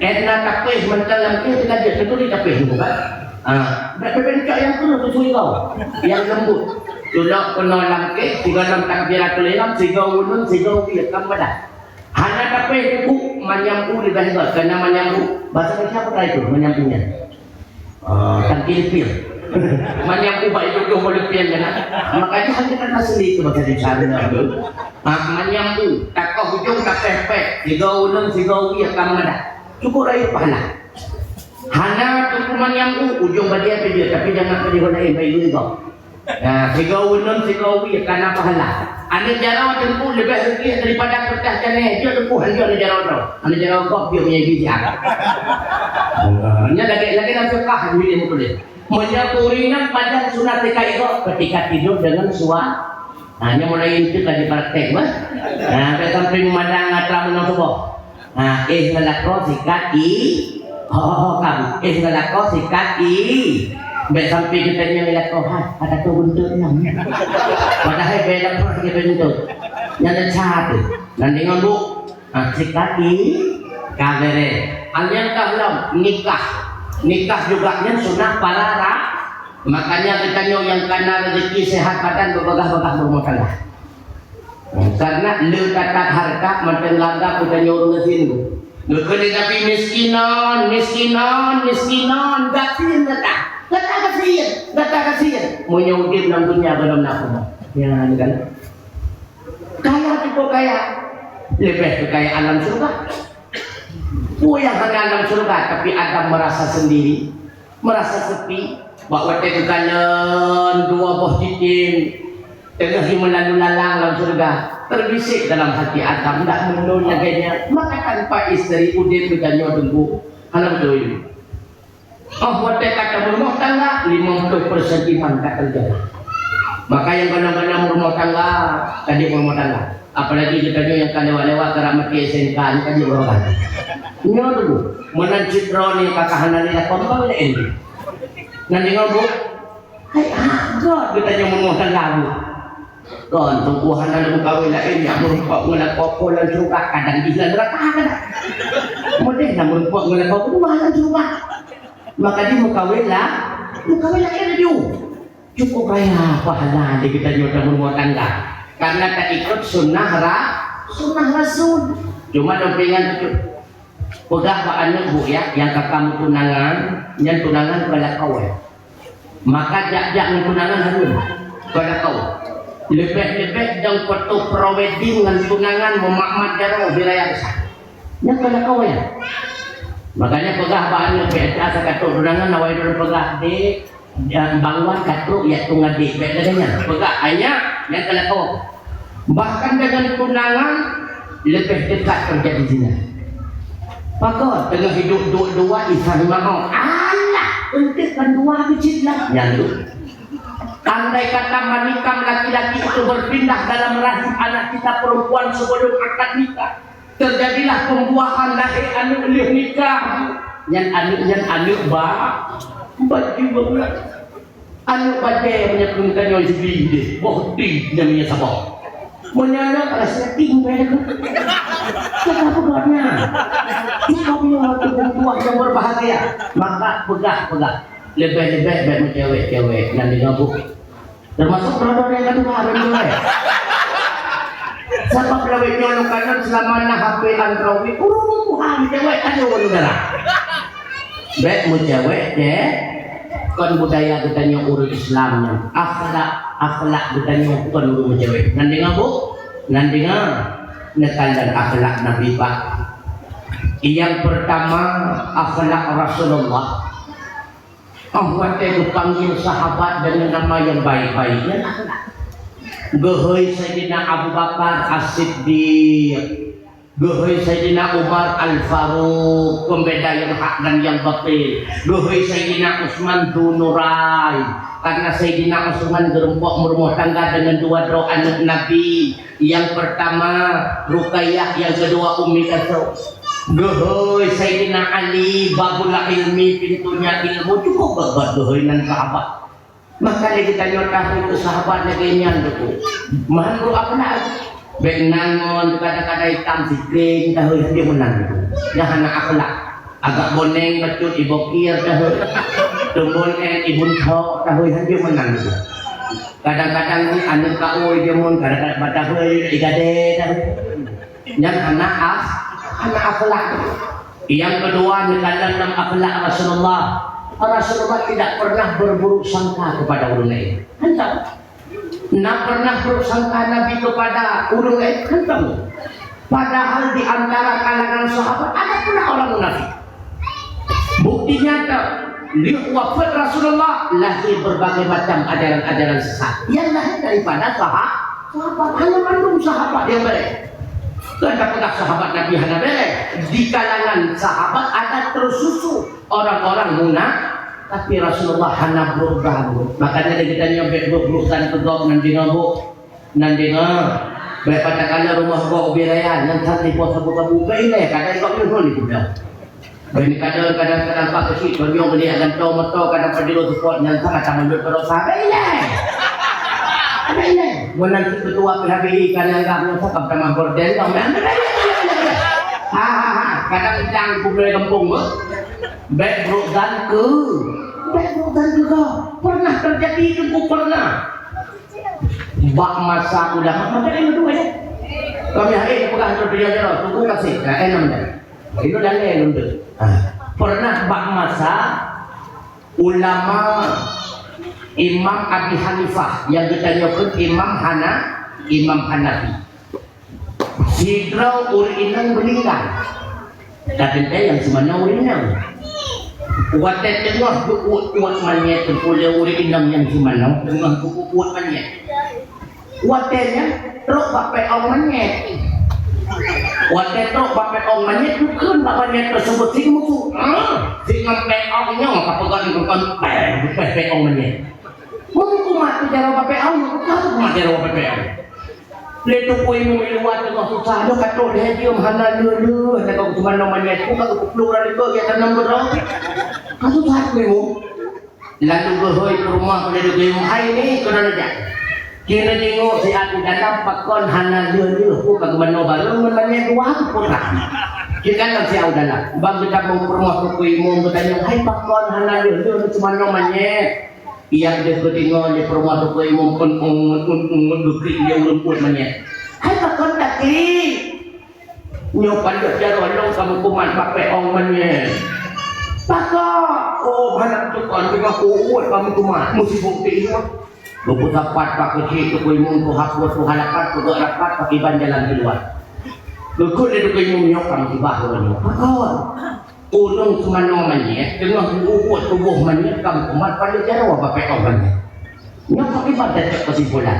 Edna tapéh mantong lam tiep teuka jeuet, teutuléh tapéh dulu kan? Ah, bèk bèk cok nyang keuneuk sesuai gob. Nyang lembut. Tulok keunoe lam kek, sigoe lam takbiratul ihram, sigoe ulôn, sigoe biet, kan padah. Hana tapéh buku, manyam u leubeh gét, keunan manyam u. Bahasa Indonesia apa itu, manyam u nyan? Ah, tangkil pil. Manyam u bak itu tu boleh pil kan? Makanya hanya kan asli itu bahasa Indonesia benar tu. Ah, manyam u, takoh ujong tapéh-péh, sigoe ulôn, sigoe wie, ka meudah. Cukup rayeuk pahala. Hana tu manyam u, ujong badia tu je, tapi jangan pergi lain, baik juga. Nah, sigoe ulôn, sigoe wie, kana pahala. Aneuk jaroe teungku leubeh reukik daripada keureutah canée, jeuet teungku hanjeuet aneuk jaroe droe. Aneuk jaroe gob jeuet meunyoe jih siat. Nyan lagèe, lagèe lam fiqah, jeuet ilmu tuléh. Meunyoe keuringan pajan sunat tika igob, keutika tidur deungon sua-, nah, nyan mulai enteuk ka jipraktek, bah. Nah, bèk sampai meumandang atra meunyoe suboh. Ha, éh ngon lakoe sikat i. Ho, ho, ho, kabu. Éh ngon lakoe sikat i. Bèk sampai geutanyoe ngon lakoe, hai, ada tu buntut nyan. Padahai bèk lakoe sikat buntut. Nyan le ca tu. Nan deungon bu. Ha, sikat i. Ka bereh. Alèh ka lom nikah. Nikah juga nyan sunah para ra-, makanya geutanyoe nyang kana rezeki sehat badan beubagah-bagah beurumah tangga. Karena le tatat hareuta mantong lagak geutanyoe ureueng gasien. Geukheun lé Nabi, "Miskinan, miskinan, miskinan, gasien gata. Gata gasien, gata gasien." Meunyoe udép lam dunia gohlom na peue? Ya, kan? Kaya cukup kaya. Leubeh keu kaya alam syurga. Peue nyang hana alam syurga, tapi Adam merasa sendiri. Merasa sepi, bak watèe geukalon dua boh cicém teungoh jimeulalu lalang lam syeuruga, teubisik dalam hati Adam, "Ndak meunan lagèe nyan, maka tanpa istri udép geutanyoe teungku hana beutôi." Oh, watèe ka tameurumah tangga, limong ploh persen iman ka teujaga. Maka nyang gohlom-gohlom meurumah tangga, ka jeuet meurumah tangga. Apalagi geutanyoe nyang ka lewat-lewat, ka rak maté S M K, nyoe ka jeuet ureueng agam. Nyoe tu, meunan cit droeneuh ka hana lé lakoe, meukawen lé N G. Nan deungoe, Bu? Hai, ah, göt geutanyoe meurumah tangga, Bu. Kon, teungku hana lé meukawen laén, nyak meurumpok ngon lakoe po lam syeuruga, kadang jih lam neuraka, kadang. Meudeh na meurumpok ngon lakoe po lam syeuruga. Maka jih meukawen la, meukawen laén laju. Cukup raya pahala di geutanyoe tameurumah tangga, karena taikot sunnah ra-, sunnah Rasul. Cuma dong peuingat bacut, peugah bak aneuk bu ya, nyang ka ka meutunangan, nyan tunangan keu lakoe. Maka jak-jak meutunangan hareuem keu lakoe. Leubeh-leubeh nyang foto pre-wedding ngon tunangan meumat-mat jaroe di raya besar. Nyan keuneuk kawin. Makanya peugah bak aneuk, "Bèk ata sakat tunangan, awai droe peugah, 'Dek, bangon ka trok jak tueng adék.'" Bèk lagèe nyan. Peugah, "Hai nyak, nyan keuneuk kawin." Bahkan dengan tunangan lebih dekat terjadi zina. Pakon? Teungoh hidup duek-dua, isa lima oh. Alah, eunteuk kan dua keu cit lah. Nyan tu. Andai kata manikam laki-laki itu berpindah dalam rahim anak kita perempuan sebelum akad nikah, terjadilah pembuahan, lahé aneuk lheueh nikah. Nyan aneuk, nyan aneuk ba-, bajèe bangat. Aneuk bajèe meunyoe keu geutanyoe jibi deh, boh ti nyan meunyoe saboh. Meunyoe aneuk rasa ting bèe. Kenapa buatnya? Cukup nyoe untuk buah yang berbahagia. Maka peugah-peugah. Leubeh-leubeh bèk meucewek-cewek nan di gabuk. Termasuk droe-droe nyang ka tuha, droe-droe. Sabab lawét nyoe lôn kalon seulama na H P Android, ureueng tuha meucewek tanyoe ureueng dara. Bèk meucewek deh, kon budaya geutanyoe ureueng Islam nyan. Akhlak, akhlak geutanyoe kon ureueng meucewek. Nan deungoe, Bu? Nan deungoe? Neukalon akhlak Nabi Pak. Yang pertama, akhlak Rasulullah. Oh, watèe geupanggil sahabat dengan nama yang baik-baik, nyan akhlak. Geuhôi Saidina Abu Bakar As-Siddiq, geuhôi Saidina Umar Al-Faruq, pembeda yang hak dan yang batil. Geuhôi Saidina Utsman Dzunurain, karena Saidina Utsman geureumpok meurumoh tangga dengan dua droe aneuk Nabi. Yang pertama Ruqayyah, yang kedua Ummi Kalsum. Geuhôi Saidina Ali, babul ilmi, pintunya ilmu, cukup gét-gét geuhôi nan sahabat. Maka lé geutanyoe tahôi keu sahabat lagèe nyan, Teungku. Meuhan beuakhlak. Bèk nan ngon kadang-kadang itam sikeng tahôi, hanjeuet meunan, Teungku. Nyan hana akhlak. Agak boneng bacut ibokir tahôi. Tumbon en ibunthok tahôi, hanjeuet meunan, Teungku. Kadang-kadang ni aneuk kawôi jameun, kadang-kadang bak tahôi igadée dah. Nyan hana akh-, hana akhlak. Yang kedua, neukalon lam akhlak Rasulullah. Rasulullah tidak pernah berburuk sangka kepada orang lain. Hana. Hana pernah buruk sangka Nabi kepada orang lain. Hana. Padahal di antara kalangan sahabat ada pula orang munafik. Bukti nyata, lheueh wafat Rasulullah, lahir berbagai macam ajaran-ajaran sesat yang lahir daripada saha-, sahabat. Hana mandum sahabat yang bèrèh. Kan tapeugah sahabat Nabi hana bèrèh. Di kalangan sahabat ada tersusu orang-orang muna-, tapi Rasulullah hana brôk zan. Makanya lé geutanyoe bèk brôk-brôk zan keu gob nan deungoe, Bu. Nan deungoe, bèk pat takalon rumoh gob ubé raya, nyan that dipoh sabu-sabu, bèk ilèe, kadang gob nyoe lé guna. Bèk ni kadang, kadang-kadang pat keuchik, banyong beli akan to moto, kadang pat jeuet support, nyan that mata mulut barosa, bèk ilèe. Bèk ilèe. Meunan si ketua P H B I kan nyan gab nyoe, sokam tamah gorden, tong, bèk ilèe. Ha, ha, ha. Kadang idang kublai gampông, beuh. Bèk brôk zan keu, bèk brôk zan keu gob. Pernah terjadi, Teungku, pernah. Bak masa ulama, masa ilmu tu aja. Kami hari ini pegang tu dia jalan, tunggu kasih. Nah, eh, nama dia? Itu dah lain untuk. Ah. Pernah bak masa ulama Imam Abi Hanifah yang kita nyebut Imam Hana, Imam Hanafi. Sidroe ureueng inong meuninggai. Ka teuntèe nyang simanoe ureueng inong. Watèe teungoh geuuet-uet manyét, teupeu lé ureueng inong nyang simanoe, teungoh geuuet-uet manyét. Watèe nyan trok bak péong manyét. Watèe trok bak péong manyét, geukheun bak manyét teuseubut, "Si musu, ah, si ngon péong nyoe ka peugah ngon péong, péong manyét." Meunyoe kumat tu jaroe bak péong, kumat tu kumat jaroe bak péong. Lé teupeu imeum i luwa teungoh susah, nyoe ka trok lhèe jeuem hana lheueh-lheueh, hana ka geuteumanoe manyét, ku ka geupeuplôh lam likot, ya tanam beurong. Ka susah teupeu imeum. Lalu geuhôi peurumoh lé teupeu imeum, "Hai ni, keunoe neujak." Kira jingok siat u dalam, pakon hana lheueh-lheueh, ku ka geumanoe barô ngon manyét dua ku peurah. Kira kan siat u dalam. Bang geutamong peurumoh teupeu imeum geutanyong, "Hai pakon hana lheueh-lheueh neuteumanoe manyét?" Nyang deuh geudeungoe lé peurumoh teupeu imeum, un-un, un-un, geuklik lé ureueng uet manyét. "Hai pakon taklik?" "Nyoe paléh jaroe lôn ka meukumat bak péong manyét." "Pakon?" "Oh, hana tukon, teungoh uet ka meukumat, meusibok teuh nyoe." Beupeusapat pak keuchik, Teungku Imum, tuha pue, tuha lapan, peugöt rapat, pakriban jalan keuluwa. Geukheun lé Teungku Imum, "Nyoe ka musibah uroe nyoe." Pakon? Ureueng seumanoe manyét teungoh geuuet tuboh manyét ka meukumat, padub jaroe bak peu'oh manyét. Nyoe pakriban tacok keusimpulan?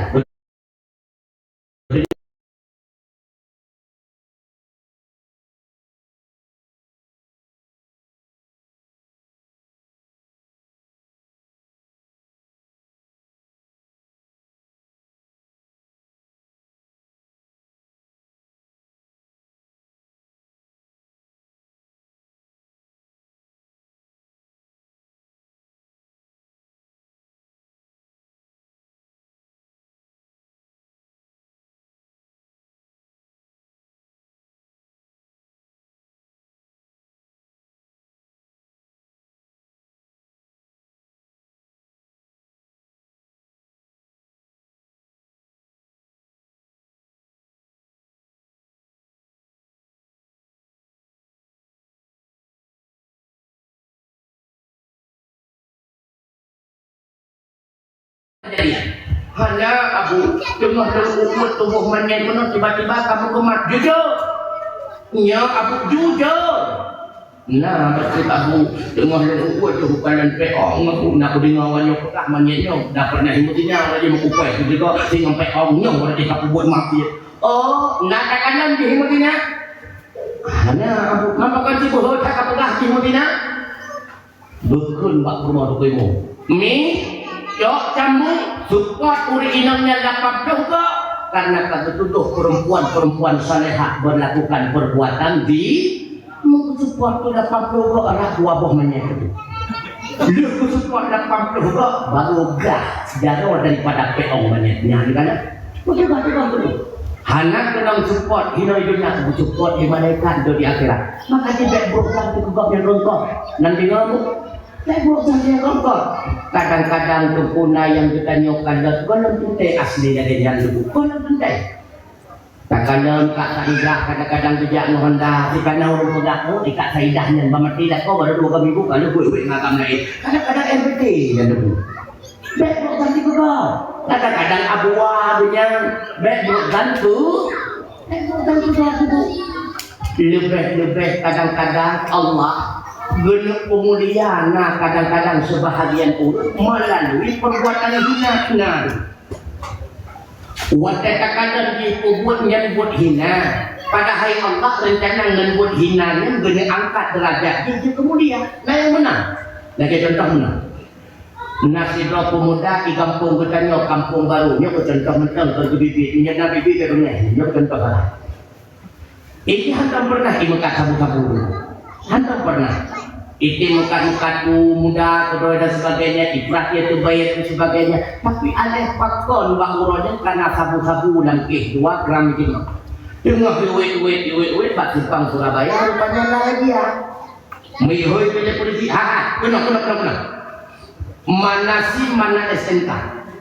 Hana, Abu, teungoh lôn uet tuboh manyét meunan, tiba-tiba ka meukumat. Jujur! Nyo, Abu, jujur! Na, beutôi, Abu, teungoh lôn uet tuboh manyét peu'oh, Abu, na kudeungoe awak nyoe peugah manyét nyoe, na pernah imeutinang laju meukupai, jujur, singoh peu'oh nyoe, berarti ka peubuet maksiat. Oh, na takalon jih imeutinang? Hana, Abu, mapa kon sibeuhot that ka peugah jih imeutinang? Beukheun bak peurumoh Teungku Imum. Mi, cok cambuk, seupôt ureueng inong nyan lapan ploh goe, karena ka geutudoh perempuan-perempuan salehah melakukan perbuatan zi-, meuseupôt keu lapan ploh goe rhah dua boh manyét teuh. Lheueh geuseupôt lapan ploh goe, baru gah jaroe daripada peu'oh manyét nyan, kan? Beutôi, beutôi, beutôi. Hana keunong seupôt hinoe di donya, seupôt di malaikat, di akhirat. Maka jih bèk brôk gan keu gob nyang rongkot. Nan deungö, bèk brôk gan nyang rongkot. Kadang-kadang teungku na nyang geutanyoe kalon, gohlom teuntèe asli lagèe nyan, Teungku. Gohlom teuntèe. Takalon Kak Saidah, kadang-kadang geujak ngon Honda, di kana ureueng peugah, "Oh, di Kak Saidah nyan, bah maté lakoe baru dua minggu, ka lheueh buet-buet ngon agam laén." Kadang-kadang M P T nyan, Teungku. Bèk brôk gan keu gob. Kadang-kadang Abu Wa geuh nyan, bèk brôk gan keu, bèk brôk gan keu gob, Teungku. Leubeh-leubeh kadang-kadang Allah geuneuk peumulia na kadang-kadang seubahagian ureueng meulalu perbuatan hina na. Watèe takalon jih peubuet nyan buet hina, padahai Allah reuncana ngon buet hina nyan geuneuk angkat deurajat jih jeuet keu mulia. Na nyang meunan? Lagèe contoh meunan. Na sidroe peumuda di gampông geutanyoe, Kampung Baru, nyoe keu contoh mantong, kon keu biet-biet, meunyoe na biet-biet, bèk beungèh, nyoe keu contoh salah. Ié hantom pernah imeukat sabu-sabu. Hantom pernah. Ié meukat-meukat u muda, keudroe dan sebagainya, iprah ié teubayeue dan sebagainya. Tapi aléh pakon bak uroe nyan ka na sabu-sabu lam kéh dua gram jinoe. Teungoh iwet-iwet, iwet-iwet bak simpang Surabaya, rupanya na razia. Meuhôi keu polisi, ha, ha, keunoe, keunoe, keunoe, keunoe. Mana SIM, mana S N K.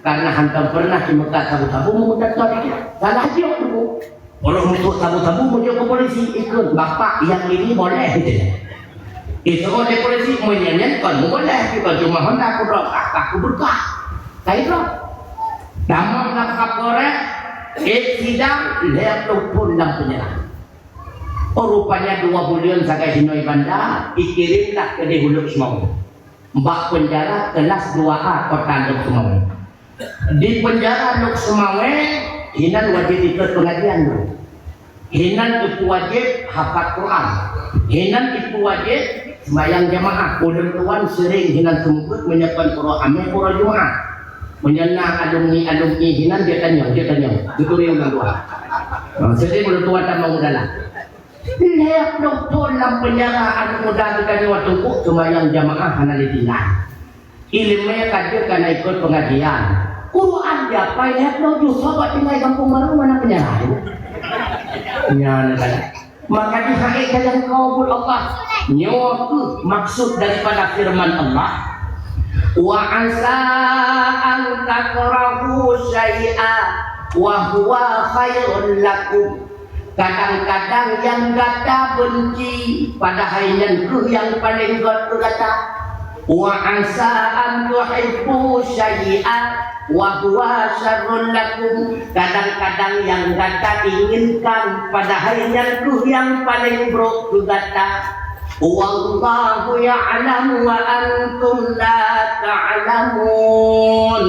Karena hantom pernah imeukat sabu-sabu, meumeukat sabu. Salah jaweueb, Bu. Ureueng musoh sabu-sabu meujok keu polisi, ikheun, "Bapak, yang ini boleh," gitu. Iseuôt lé polisi, "Meunyan nyan kon meuboleh, kon cuma Honda kudroe, ah, ka kubeureukat." Ka idroe. Tamong lam Kapolres, ék sidang, lhèe ploh thôn lam penjara. Oh, rupanya dua buleuen sagai jinoe banda, ikirém lah keudeh u Lhokseumawe. Bak penjara kelas dua A kota Lhokseumawe. Di penjara Lhokseumawe, hinan wajéb ikot pengajian dulu. Hinan ipeuwajéb hafal Quran. Hinan ipeuwajéb seumayang jamaah. Ulôn tuan sering hinan seumeubeuet meunyoe kon uroe Hamèh, uroe Jumat. Meunyoe na alumni-alumni hinan, jeuet tanyong, jeuet tanyong. Geuturi ulang dua. Ha, sering ulôn tuan tamong u dalam. Lhèe ploh thôn lam penjara aneuk muda geutanyoe, Teungku, seumayang jamaah hana lé tinggai. Ileumèe ka jeuet ka na ikot pengajian. Quran jiapai lhèe ploh juz, soe bak tinggai Kampung Baru, mana penjara tu? Nyan kan. Maka jih han ék tajangkau buet Allah. Nyoe keuh maksud daripada firman Allah, "Wa asa an takrahu syai'a wa huwa khairul lakum." Kadang-kadang nyang gata beunci, padahai nyan keuh nyang paleng gèt keu gata. Wa asa an tuhibbu syai'a wa huwa syarrun lakum. Kadang-kadang yang gata inginkan padahai nyan keuh nyang paleng brok keu gata. Wallahu ya'lamu wa antum la ta'lamun.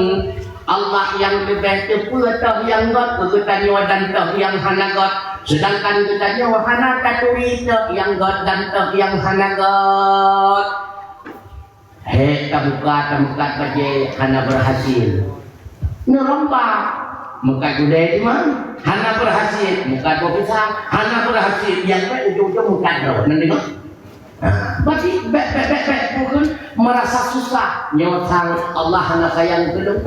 Allah nyang leubeh teupeue toh nyang göt keu geutanyoe dan toh nyang hana göt, seudangkan geutanyoe hana taturi toh nyang göt dan toh nyang hana göt. Hek tabuka tameukat bajée hana beurhasil. Neurombak meukat gulée imam hana beurhasil, meukat boh pisang hana beurhasil, nyang bèk ujong-ujong meukat droe. Nan deungoe? Ha, berarti bèk, bèk, bèk, bèk, bukan merasa susah. Nyoe sang Allah hana sayang keu lôn.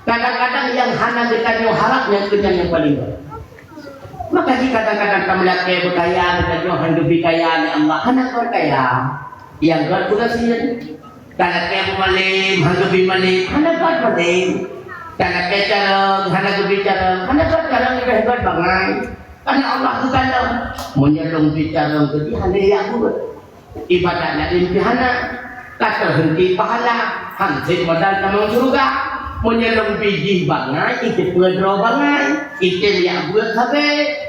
Kadang-kadang nyang hana geutanyoe harab nyang keu nyang, nyang paleng göt. Maka di kadang-kadang tameulakée beukaya, geutanyoe han geubri kaya lé Allah, hana kon kaya. Nyang göt beurhasil. Talakée beumalem, han geubri malem, hana göt malem. Talakée carông, hana geubri carông, hana göt carông, leubeh göt bangai. Karena Allah geukalon. Meunyoe lôn bri carông keu jih, hana jak buet. Ibadat laén pih hana. Ka teuheunti pahala, han sép modal tamong syeuruga. Meunyoe lôn bri jih bangai, iteupeue droe bangai. Item jak buet sabe,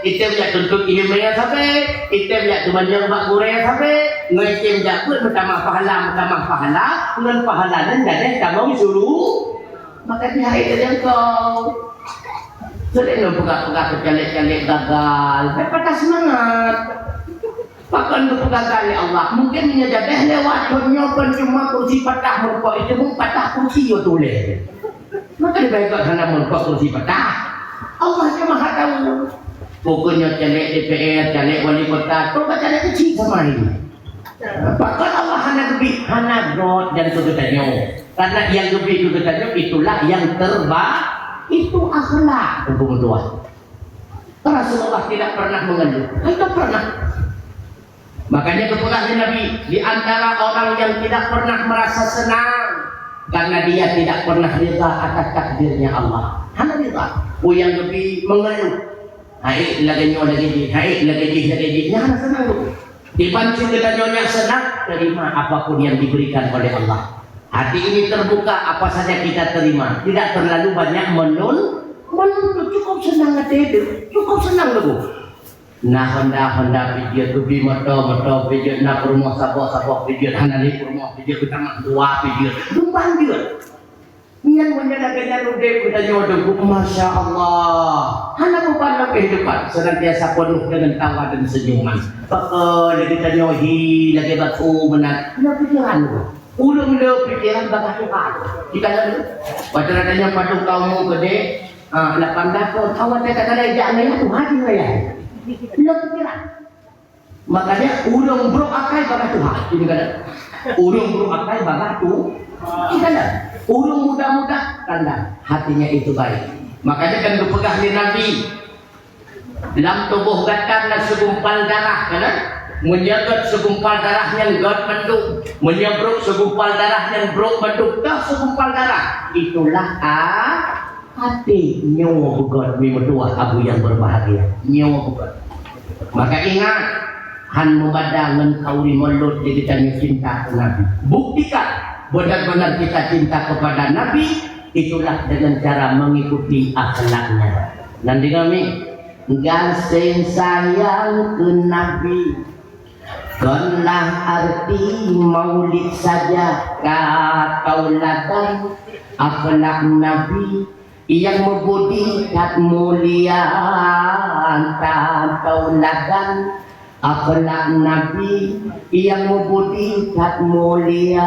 item jak tuntut ileumèe sabe, item jak teumanyong bak gurèe sabe. Ngon item jak buet meutamah pahala, meutamah pahala, ngon pahala nyan gadeh tamong syeuruga. Maka di hai tajangkau. Seuring lôn peugah-peugah keu caleg-caleg gagal, bèk patah seumangat. Pakon geupeugah gagal lé Allah? Mungken meunyoe jadeh lewat thon nyoe kon cuma kursi patah meureumpok, itu pun patah kursi yo tuléh. Maka leubeh göt hana meureumpok kursi patah. Allah nyang Maha Tahu. Pokoknya caleg D P R, caleg wali kota, toh ka caleg kecil sama ini. Pakon Allah hana geubri, hana göt dan keu geutanyoe. Karena yang geubri keu geutanyoe itulah yang terbaik. Itu akhlak, Teungku meutuah. Rasulullah tidak pernah mengeluh. Tidak pernah. Makanya geupeugah lé Nabi, di antara orang yang tidak pernah merasa senang karena dia tidak pernah rida atas takdirnya Allah. Hana rida. Oh, yang lebih mengeluh. Hai lagèe nyoe lagèe jih, hai lagèe jih lagèe jih. Nyan hana seunang tu. Diban cit geutanyoe nyang seunang, terima apapun yang diberikan oleh Allah. Hati ini terbuka, apa saja kita terima. Tidak terlalu banyak menun-, menuntut. Cukup senang hati itu. Cukup senang tu. Na honda, honda pijeuet, geubri moto, moto pijeuet, na peurumoh saboh, saboh pijeuet, hana lé peurumoh pijeuet, geutamah dua pijeuet. Lumban jeuet. Nyan meunyoe lagèe nyan udép geutanyoe teungku, masya Allah. Hana beban lam kehidupan, senantiasa penuh dengan tawa dan senyuman. Pakon lé geutanyoe hi lagèe batu meunan. Hana pikiran tu. Ulôn le pikiran bagaih Tuhan. Kita lalu. Watèe geutanyoe padub kaum mu geude, ah, lapan belas thon, awak teuka kadang jak ngon Tuhan ngon. Le pikiran. Makanya ureueng brok akai bagaih tuha. Ini kan? Ureueng brok akai bagaih tu. Ini kan? Ureueng muda-muda tanda hatinya itu baik. Makanya kan geupeugah lé Nabi, lam tuboh gata na segumpal darah, kan? Meunyoe göt segumpal darah nyan göt mandum, meunyoe brok segumpal darah nyan brok mandum, toh segumpal darah. Itulah a- Até nyoe beugöt, mi meutuah abu nyang berbahagia. Nyoe beugöt. Maka ingat, han meubada ngon kauri mulod di geutanyoe cinta keu Nabi. Buktikan benar-benar kita cinta kepada Nabi, itulah dengan cara mengikuti akhlaknya. Nan deungoe mi, gaséng sayang keu Nabi. Konlah arti maulid saja ka tauladan akhlak Nabi nyang meubudi that mulia, tauladan akhlak Nabi nyang meubudi that mulia.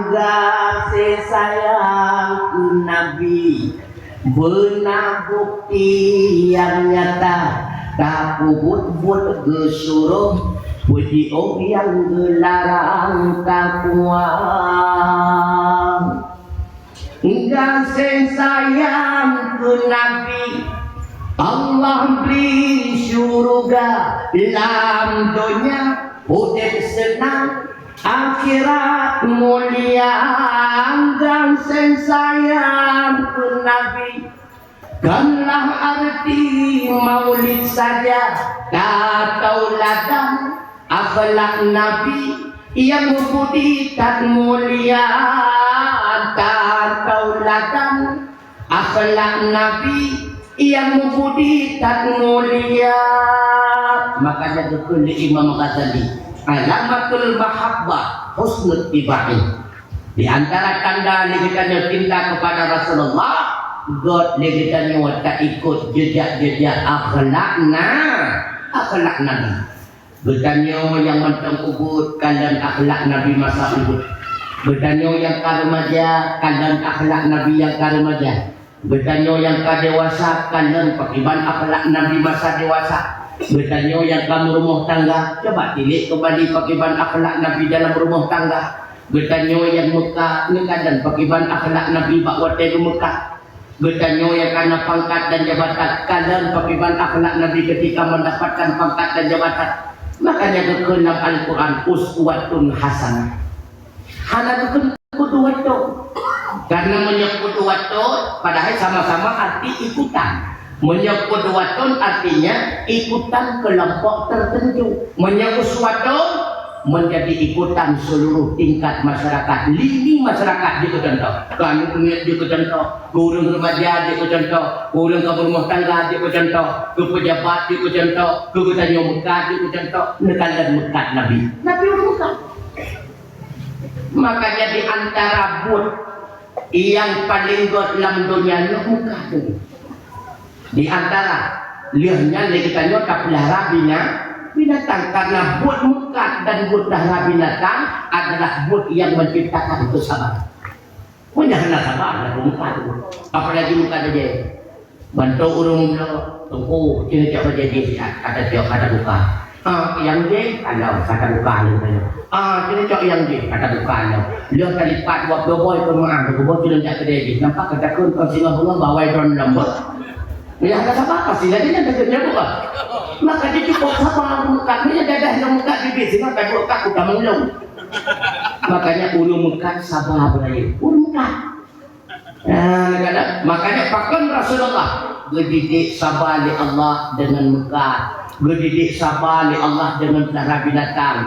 Gaséh sayang keu Nabi. Beuna bukti nyang nyata, tapeubuet-buet geusuroh, peujiôh nyang geularang tapuang. Gaséh sayang keu Nabi, Allah bri syuruga lam donya, udép seunang, akhirat mulia. Gaséh sayang keu Nabi, konlah arti maulid saja ka tauladan akhlak Nabi. Nyang meubudi that mulia, that tauladan akhlak Nabi. Nyang meubudi that mulia. Makanya geukheun lé Imam Ghazali, alamatul mahabbah husnul tibai. Di antara tanda lé geutanyoe cinta kepada Rasulullah, göt lé geutanyoe taikot jejak-jejak akhlak na, akhlak Nabi. Geutanyoe nyang mantong ubit, kalon akhlak Nabi masa ubit. Geutanyoe nyang ka remaja, kalon akhlak Nabi nyang ka remaja. Geutanyoe nyang ka dewasa, kalon pakriban akhlak Nabi masa dewasa. Geutanyoe nyang ka meurumoh tangga, coba tilik keumbali pakriban akhlak Nabi dalam rumoh tangga. Geutanyoe nyang meukat, neukalon pakriban akhlak Nabi bak watée geumeukat. Geutanyoe nyang kana pangkat dan jabatan, kalon pakriban akhlak Nabi ketika mendapatkan pangkat dan jabatan. Makanya geukheun lam Al-Quran, uswatun hasanah. Hana geukheun qudwatun. Karena meunyoe qudwatun, padahai sama-sama arti ikutan. Meunyoe qudwatun artinya ikutan kelompok tertentu. Meunyoe uswatun, menjadi ikutan seluruh tingkat masyarakat. Lini masyarakat jeuet keu contoh. Keu aneuk miet jeuet keu contoh. Keu ureuëng remaja jeuet keu contoh. Keu ureuëng ka beurumah tangga jeuet keu contoh. Keu pejabat jeuet keu contoh. Keu geutanyoe meukat jeuet keu contoh. Neukalon meukat Nabi. Nabi ureuëng meukat. Makanya di antara buet nyang paleng göt lam donya nyoe meukat tu. Di antara lheueh nyan lé geutanyoe tapeulara bina-, binatang, karena buet meukat dan buet peulara binatang adalah buet nyang menciptakan keusabaran. Meunyoe hana sabar, hana meukat tu. Apalagi meukat saja. Bantu ureuëng nyoe, "Teungku, sini cok bajée jih siat," kata cok, kata buka. "Ah, nyang jih, kalau," kata buka lé nyoe. "Ah, sini cok nyang jih," kata buka nyoe. Lheueh talipat dua ploh boy keu meu'ah, keu boh tuleueng jak keudée jih. Nampak kata kheun kon singoh beungoh bawai droe lom beuh. Meunyoe hana sabar, pasti lagée nyan takheun nyan buka. Maka jih cukup sabar meukat. Meunyoe dadah nyang meukat bibit singoh tajok kat utamong lom. Makanya ureuëng meukat sabar beurayeuk. Ureuëng meukat. Nah, kadang, makanya pakon Rasulullah geudidik sabar lé Allah dengan meukat, geudidik sabar lé Allah dengan peulara binatang.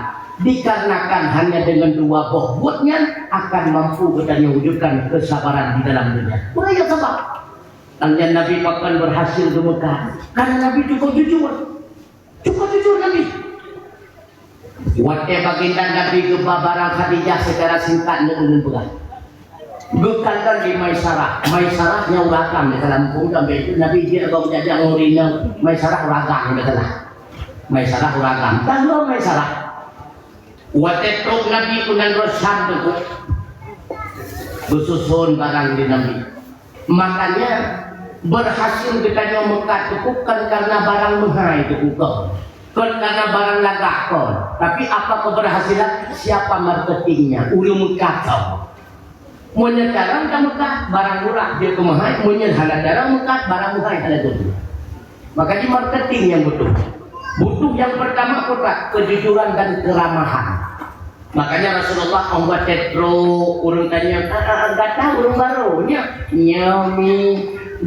Dikarenakan hanya dengan dua boh buet nyan akan mampu geutanyoe wujudkan kesabaran di dalam dunia. Ureuëng nyang sabar. Nyan Nabi pakon berhasil geumeukat. Karena Nabi cukup jujur. Cukup jujur Nabi. Watée baginda Nabi geuba barang Khadijah, secara singkat neuk ulôn peugah. Geukalon lé Maisarah. Maisarah nyan ureuëng agam di dalam kampung, sampai itu Nabi jeuet agam jajak ngon ureuëng inong. Maisarah ureuëng agam di dalam. Maisarah ureuëng agam. Tahu Maisarah? Watée trok Nabi keunan droe Syam teungku, beususon barang di Nabi. Makanya, berhasil geutanyoe meukat teungku kon karena barang meuhai teungku kon. Kon karena barang lagak kon. Tapi apa keberhasilan? Siapa marketingnya? Ureuëng meukat kon. Meunyoe carông ka meukat, barang murah jeuet keu meuhai. Meunyoe hana carông meukat, barang meuhai hana jeuet. Makanya marketing nyang butuh. Butuh nyang pertama, kota, kejujuran dan keramahan. Makanya Rasulullah ong watée trok ureuëng tanya, "Ah, ah, ah, gata ureuëng barô nyoe?" "Nyoe mi."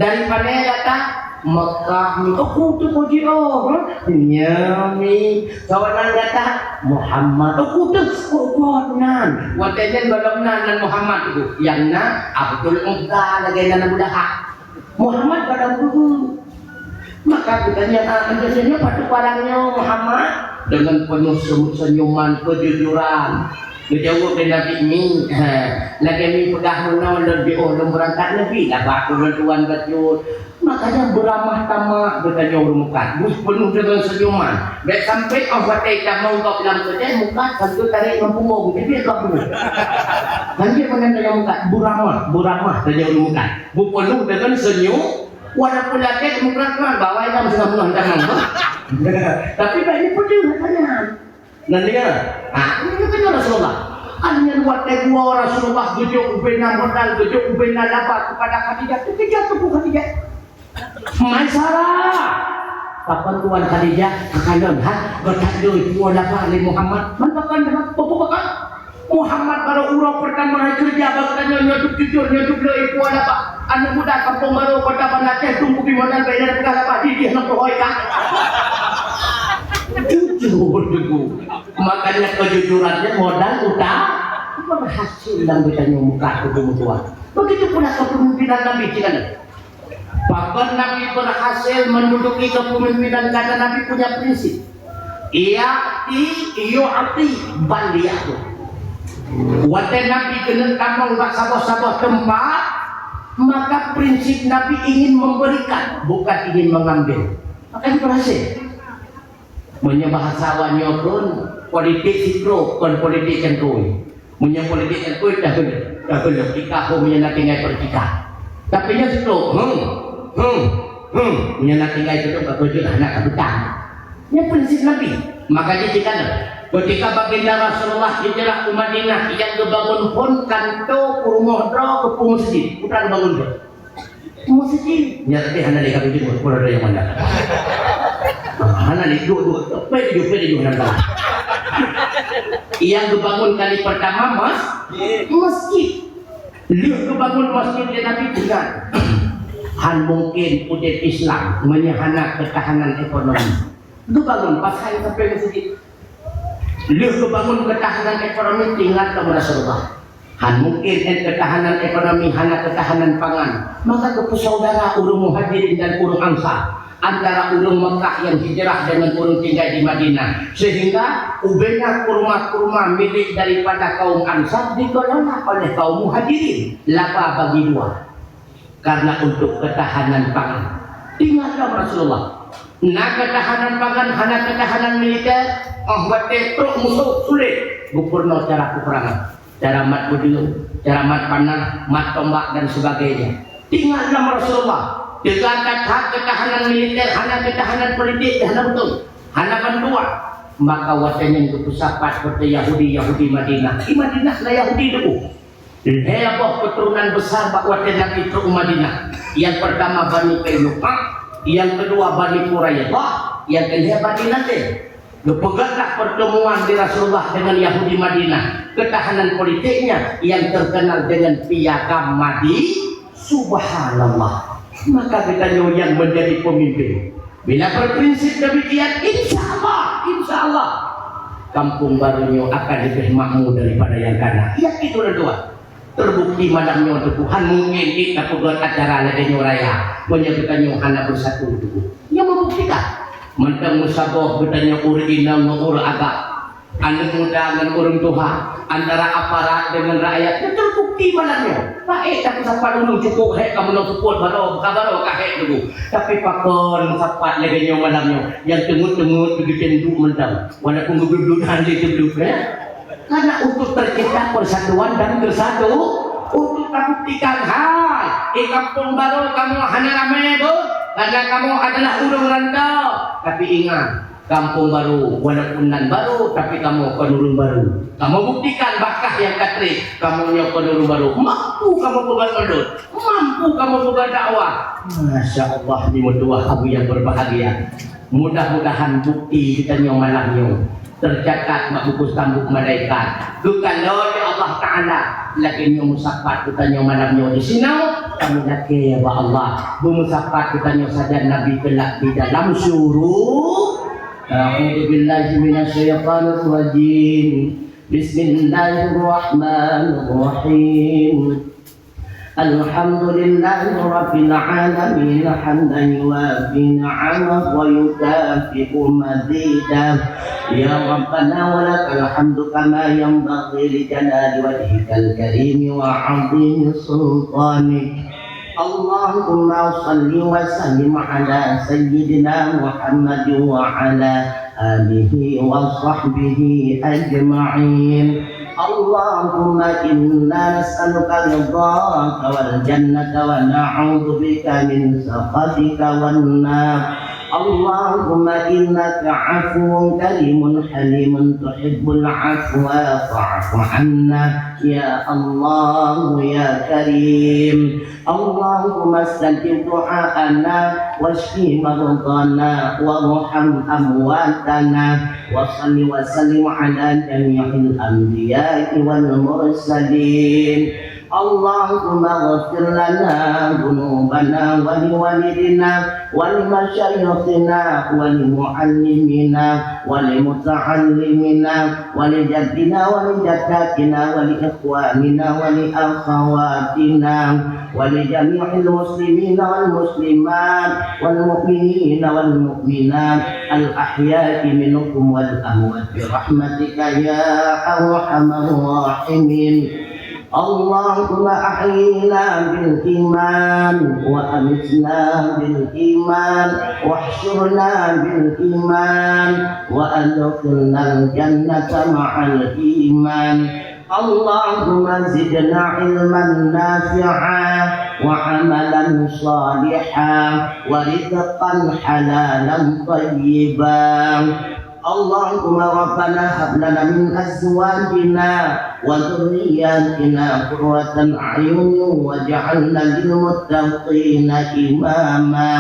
"Dari pane gata?" "Mekah mi." "Oh, kutu ko jiôh, ha?" "Nyoe mi." "Saboh nan gata?" "Muhammad." "Oh, kutu ko nan." Watée nyan gohlom nan, nan Muhammad tu. Nyang na Abdul Uzza lagée nan Abu Lahab. Muhammad barang guru. Maka geutanyoe, "Ah, nyoe, nyoe, nyoe, patut barang nyoe, Muhammad?" Dengan penuh senyum-senyuman, kejujuran. Geujaweueb lé Nabi, "Mi, ha, lagée mi peugah meunoe lôn jiôh lôn beurangkat Nabi, lah bak ulôn tuan bacut." Makanya beuramah tamah geutanyoe ureuëng meukat. Bus penuh dengan senyuman. Bék sampai oh watée tamong gob lam keudée meukat, sampoe tarék ngon punggong. Jadi gob dulu. Lanjut meunan tanyoe meukat, beuramah, beuramah tanyoe ureuëng meukat. Beupenuh dengan senyum, walaupun lagée meukeurah-keurah, bawai lam seunah-seunah tamong. Tapi bak ini peudeuh rasanya. Nan deungoe, ah, ini kata Rasulullah. An nyan watée geuwoe Rasulullah geujok ubena modal, geujok ubena laba kepada Khadijah. Teukeujot teungku Khadijah. Maisarah. Pakon tuan Khadijah, takalon, ha? Geutanyoe tuwoe laba lé Muhammad. Man pakon, pakon, pakon? Muhammad baru uroe pertama hai keureuja bak geutanyoe, nyoe duek jujur, nyoe duek le ipuan apa? Aneuk muda kampung baru kota Banda Aceh, dum kupi modal, bak inan peugah laba jih, jih ngon pohoi ka. Jujur, Teungku. Makanya kejujuran nyan modal uta-, berhasil dalam kita nyoe muka Teungku meutuah. Begitu pula kepemimpinan Nabi, silakan. Pakon Nabi berhasil menduduki kepemimpinan? Karena Nabi punya prinsip. Ya'ti, yu'ti, bal ya'khudh. Watèe Nabi keuneuk tamong bak saboh-saboh teumpat, maka prinsip Nabi ingin memberikan, bukan ingin mengambil. Maka berhasil. Meunyoe bahasa awak nyoe pun, politik sitrok, kon politik cangkôi. Meunyoe politik cangkôi, dah beuleuh, dah beuleuh. Tika ho meunyoe na tinggai peuretika. Tapi nyoe sitrok, hmm, hmm, hmm. Meunyoe na tinggai sitrok, ka beujeuet hana ka beutang. Nyoe prinsip Nabi. Maka jih tika, ketika Baginda Rasulullah hijrah ke Madinah, yang geubangun phon kanto, peurumoh droe, keu peue, meuseujid. Putra geubangun phon. Meuseujid. Nyan tapi hana lé kami jemput, pun ada yang mana. Ah, hana lé, dua, dua. Pet tujuh, pet tujuh, enam belas. Yang geubangun kali pertama mas-, masjid. Lheueh geubangun masjid lé Nabi, ingat. Han mungkin udép Islam meunyoe hana ketahanan ekonomi. Geubangun pasai sampai meuseujid. Lheueh geubangun ketahanan ekonomi, ingat lom Rasulullah. Han mungkin ét ketahanan ekonomi hana ketahanan pangan. Maka geupeusaudara ureuëng Muhajirin dan ureuëng Ansar, antara ureuëng Mekah yang hijrah dengan ureuëng tinggai di Madinah. Sehingga ubena kurma-kurma milik daripada kaum Ansar dikelola oleh kaum Muhajirin. Laba bagi dua. Karena untuk ketahanan pangan. Ingat lom Rasulullah. Na ketahanan pangan, hana ketahanan militer, oh watèe trok musoh sulet, geupeurunoe cara peperangan. Cara mat beudeueng, cara mat panah, mat tombak dan sebagainya. Ingat lom Rasulullah. Teuka that ketahanan militer, hana ketahanan politik, hana beutôi. Hana bantuan. Maka watèe nyan geupeusapat kota Yahudi, Yahudi Madinah. Di Madinah na Yahudi teupeu. Lhèe boh keuturonan besar bak watèe Nabi trok u Madinah. Nyang peurtama Bani Qainuqa, nyang keudua Bani Quraidah, nyang keulhèe Bani Nadir. Geupeugötlah peurteumuan di Rasulullah dengan Yahudi Madinah. Keutahanan politiknya nyang teukeunal dengan Piagam Madi-, subhanallah. Maka geutanyoe nyang meunjadi peumimpin. Bila berprinsip demikian, insya Allah, insya Allah, Kampung Baru nyoe akan leubeh makmu daripada nyang kana. Yakin ulôn tuan. Terbukti malam nyoe Teungku, han mungkin ita peugöt acara lagèe nyoe raya, meunyoe geutanyoe hana beusatu Teungku. Nyoe meubuktikan. Mantong meusaboh geutanyoe ureueng inong ngon ureueng agam. Aneuk muda ngon ureueng tuha, antara aparat deungon rakyat, nyoe teubukti malam nyoe. Baik, tapi sapat ureueng cukup hék ka meunoe seupôt baroe, ka baroe ka hék Teungku. Tapi pakon sapat lagèe nyoe malam nyoe, nyang teungeut-teungeut geutém duek mantong. Walaupun geubeuet-beuet han lé teubeuet, ya. Karena untuk tercipta persatuan dan kesatu, untuk tabuktikan, hai, di Kampung Baru kamoe hana ramé, Bu, karena kamoe adalah ureueng rantau. Tapi ingat, Kampung Baru, walaupun nan baru, tapi kamoe kon ureueng baru. Kamoe buktikan bakat nyang ka trép, kamoe nyoe kon ureueng baru. Mampu kamoe peugöt meudon, mampu kamoe peugöt dakwah. Masya Allah, di meutuah Abu yang berbahagia. Mudah-mudahan bukti geutanyoe malam nyoe teucatat bak buku tambuk malaikat. Geukalon lé Allah Taala lagèe nyoe meusapat geutanyoe malam nyoe disinoe, kamoe lakèe bak Allah. Beumeusapat geutanyoe sajan Nabi keulak di dalam syuru-, A'udzubillahi minasyaitonirrajim. Bismillahirrahmanirrahim. Alhamdulillahirabbil alamin, hamdan yuwafi ni'amahu wa yukafi'u mazidah. Ya Rabbana, wa lakal hamdu kama yanbaghi li jalali wajhikal karimi wa 'azimi sultanik. Allahumma shalli wa sallim ala sayyidina Muhammad wa ala alihi wa sahbihi ajma'in. Allahumma inna nas'aluka ridhaka wal jannata wa na'udzubika min sakhatika wan nar. Allahumma innaka 'afuwun karimun halimun tuhibbul 'afwa fa'fu 'anna. Ya Allah, ya Karim. Allahumma stajib du'aana, wasyfi mardhana, warham amwatana, wa shalli wa sallim ala jami'il anbiya'i wal mursalin. اللهم اغفر لنا ذنوبنا ولوالدينا ولمشايخنا ولمعلمينا ولمتعلمينا ولجدنا ولجداتنا ولإخواننا ولأخواتنا ولجميع المسلمين والمسلمات والمؤمنين والمؤمنات الأحياء منهم والأموات برحمتك يا أرحم الراحمين. اللهم أحينا بالإيمان وأمتنا بالإيمان واحشرنا بالإيمان وأدخلنا الجنة مع الإيمان. اللهم زدنا علما نافعا وعملا صالحا ورزقا حلالا طيبا. اللهم ربنا هب لنا من أزواجنا وذرياتنا قرة أعين واجعلنا للمتقين إماما.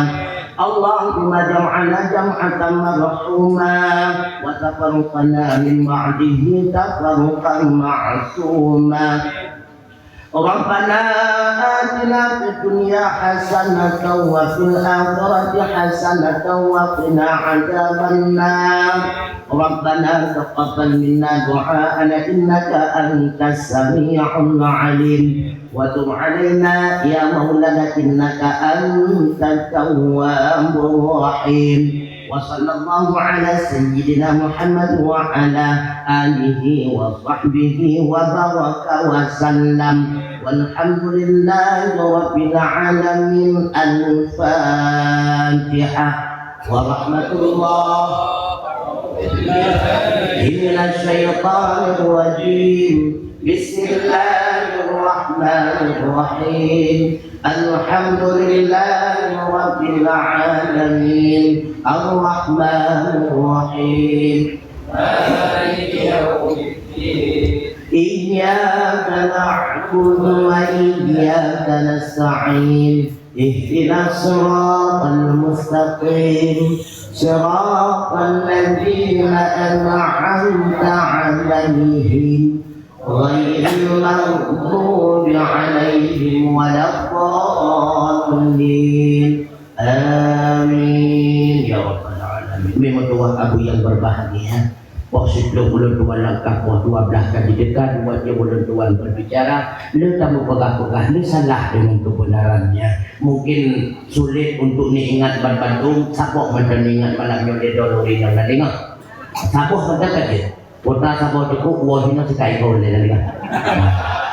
اللهم اجعلنا جمعة مرحوما وتفرقنا من بعده تفرقا معصوما. ربنا آتنا في الدنيا حسنة وفي الآخرة حسنة وقنا عذاب النار. ربنا تقبل منا دعاءنا إنك أنت السميع العليم وتب علينا يا مولانا إنك أنت التواب الرحيم. وصلى الله على سيدنا محمد وعلى آله وصحبه وبارك وسلم. والحمد لله رب العالمين. الفاتحة. ورحمة الله من الشيطان الرجيم. بسم الله الرحمن الرحيم. الحمد لله رب العالمين. الرحمن الرحيم. مالك يوم الدين. إياك نعبد وإياك نستعين. اهدنا الصراط المستقيم. صراط الذين أنعمت عليهم غير المغضوب عليهم ولا الضالين. آمين يا رب العالمين. Memang doa Abu yang berbahagia. Poh siplôh ulôn tuan langkah, poh dua blaih ka jiteuka, dua jeuem ulôn tuan berbicara, le tamupeugah-peugah, le salah deungon kebenarannya. Mungkin sulit untuk niingat ban bandum, saboh mantong niingat malam nyoe lé droeneuh ureueng nyang na deungoe. Saboh mantong ka jeuet. Putra saboh cukup, woe hinoe sikaikô lé na deungoe.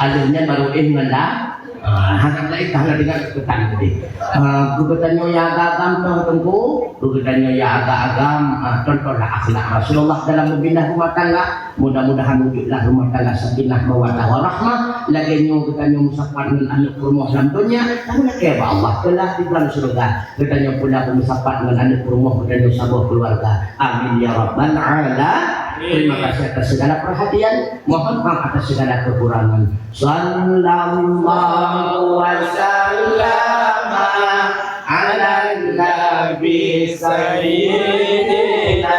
Aleuh nyan baru éh ngon la, Ah, hana laén ka hana deungoe keu tan tadi. Ah, keu geutanyoe nyang agam-agam toh Teungku, keu geutanyoe nyang agam-agam, ah, contohlah akhlak Rasulullah dalam membina rumah tangga. Mudah-mudahan wujudlah rumah tangga sakinah mawaddah warahmah. Lagèe nyoe geutanyoe meusapat ngon aneuk peurumoh lam donya, tapi lakèe bak Allah, keulah di dalam syeuruga. Geutanyoe pula beumeusapat ngon aneuk peurumoh geutanyoe saboh keuluwarga. Amin ya rabbal alamin. Terima kasih atas segala perhatian. Mohon maaf atas segala kekurangan. Sallallahu wa sallama ala nabi sayyidina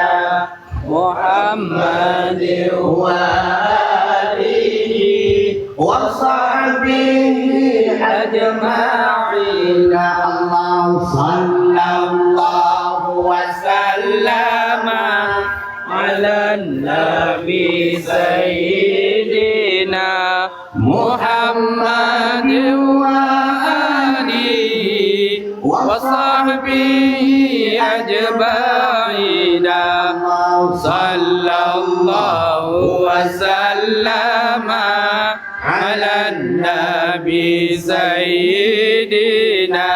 Muhammadin wa alihi wa sahbihi ajma'in. Allah sallallahu wa sallama ala nabi sayyidina Muhammadin wa alihi wa sahbihi ajma'in. Sallallahu wa sallama ala nabi sayyidina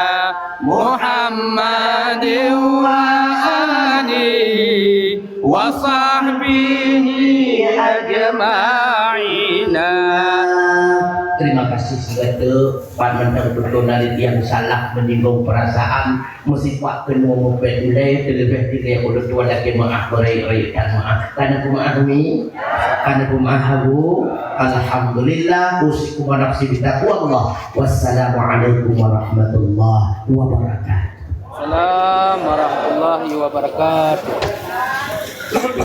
Muhammadin wa alihi wa sahbihi ajma'in. Terima kasih segala, pat mantong beutôi na tiang salah menyinggung perasaan, meusifat keunoe meupet ulèe, teuleubeh tinggai ulôn tuan lakèe meu'ah, beureuek-reuek that meu'ah. Ka na peumeu'ah, Umi? Ka na peumeu'ah, Abu? Alhamdulillah, usikum wa nafsi bitaqwallah. Wassalamualaikum warahmatullahi wabarakatuh. Salam warahmatullahi wabarakatuh.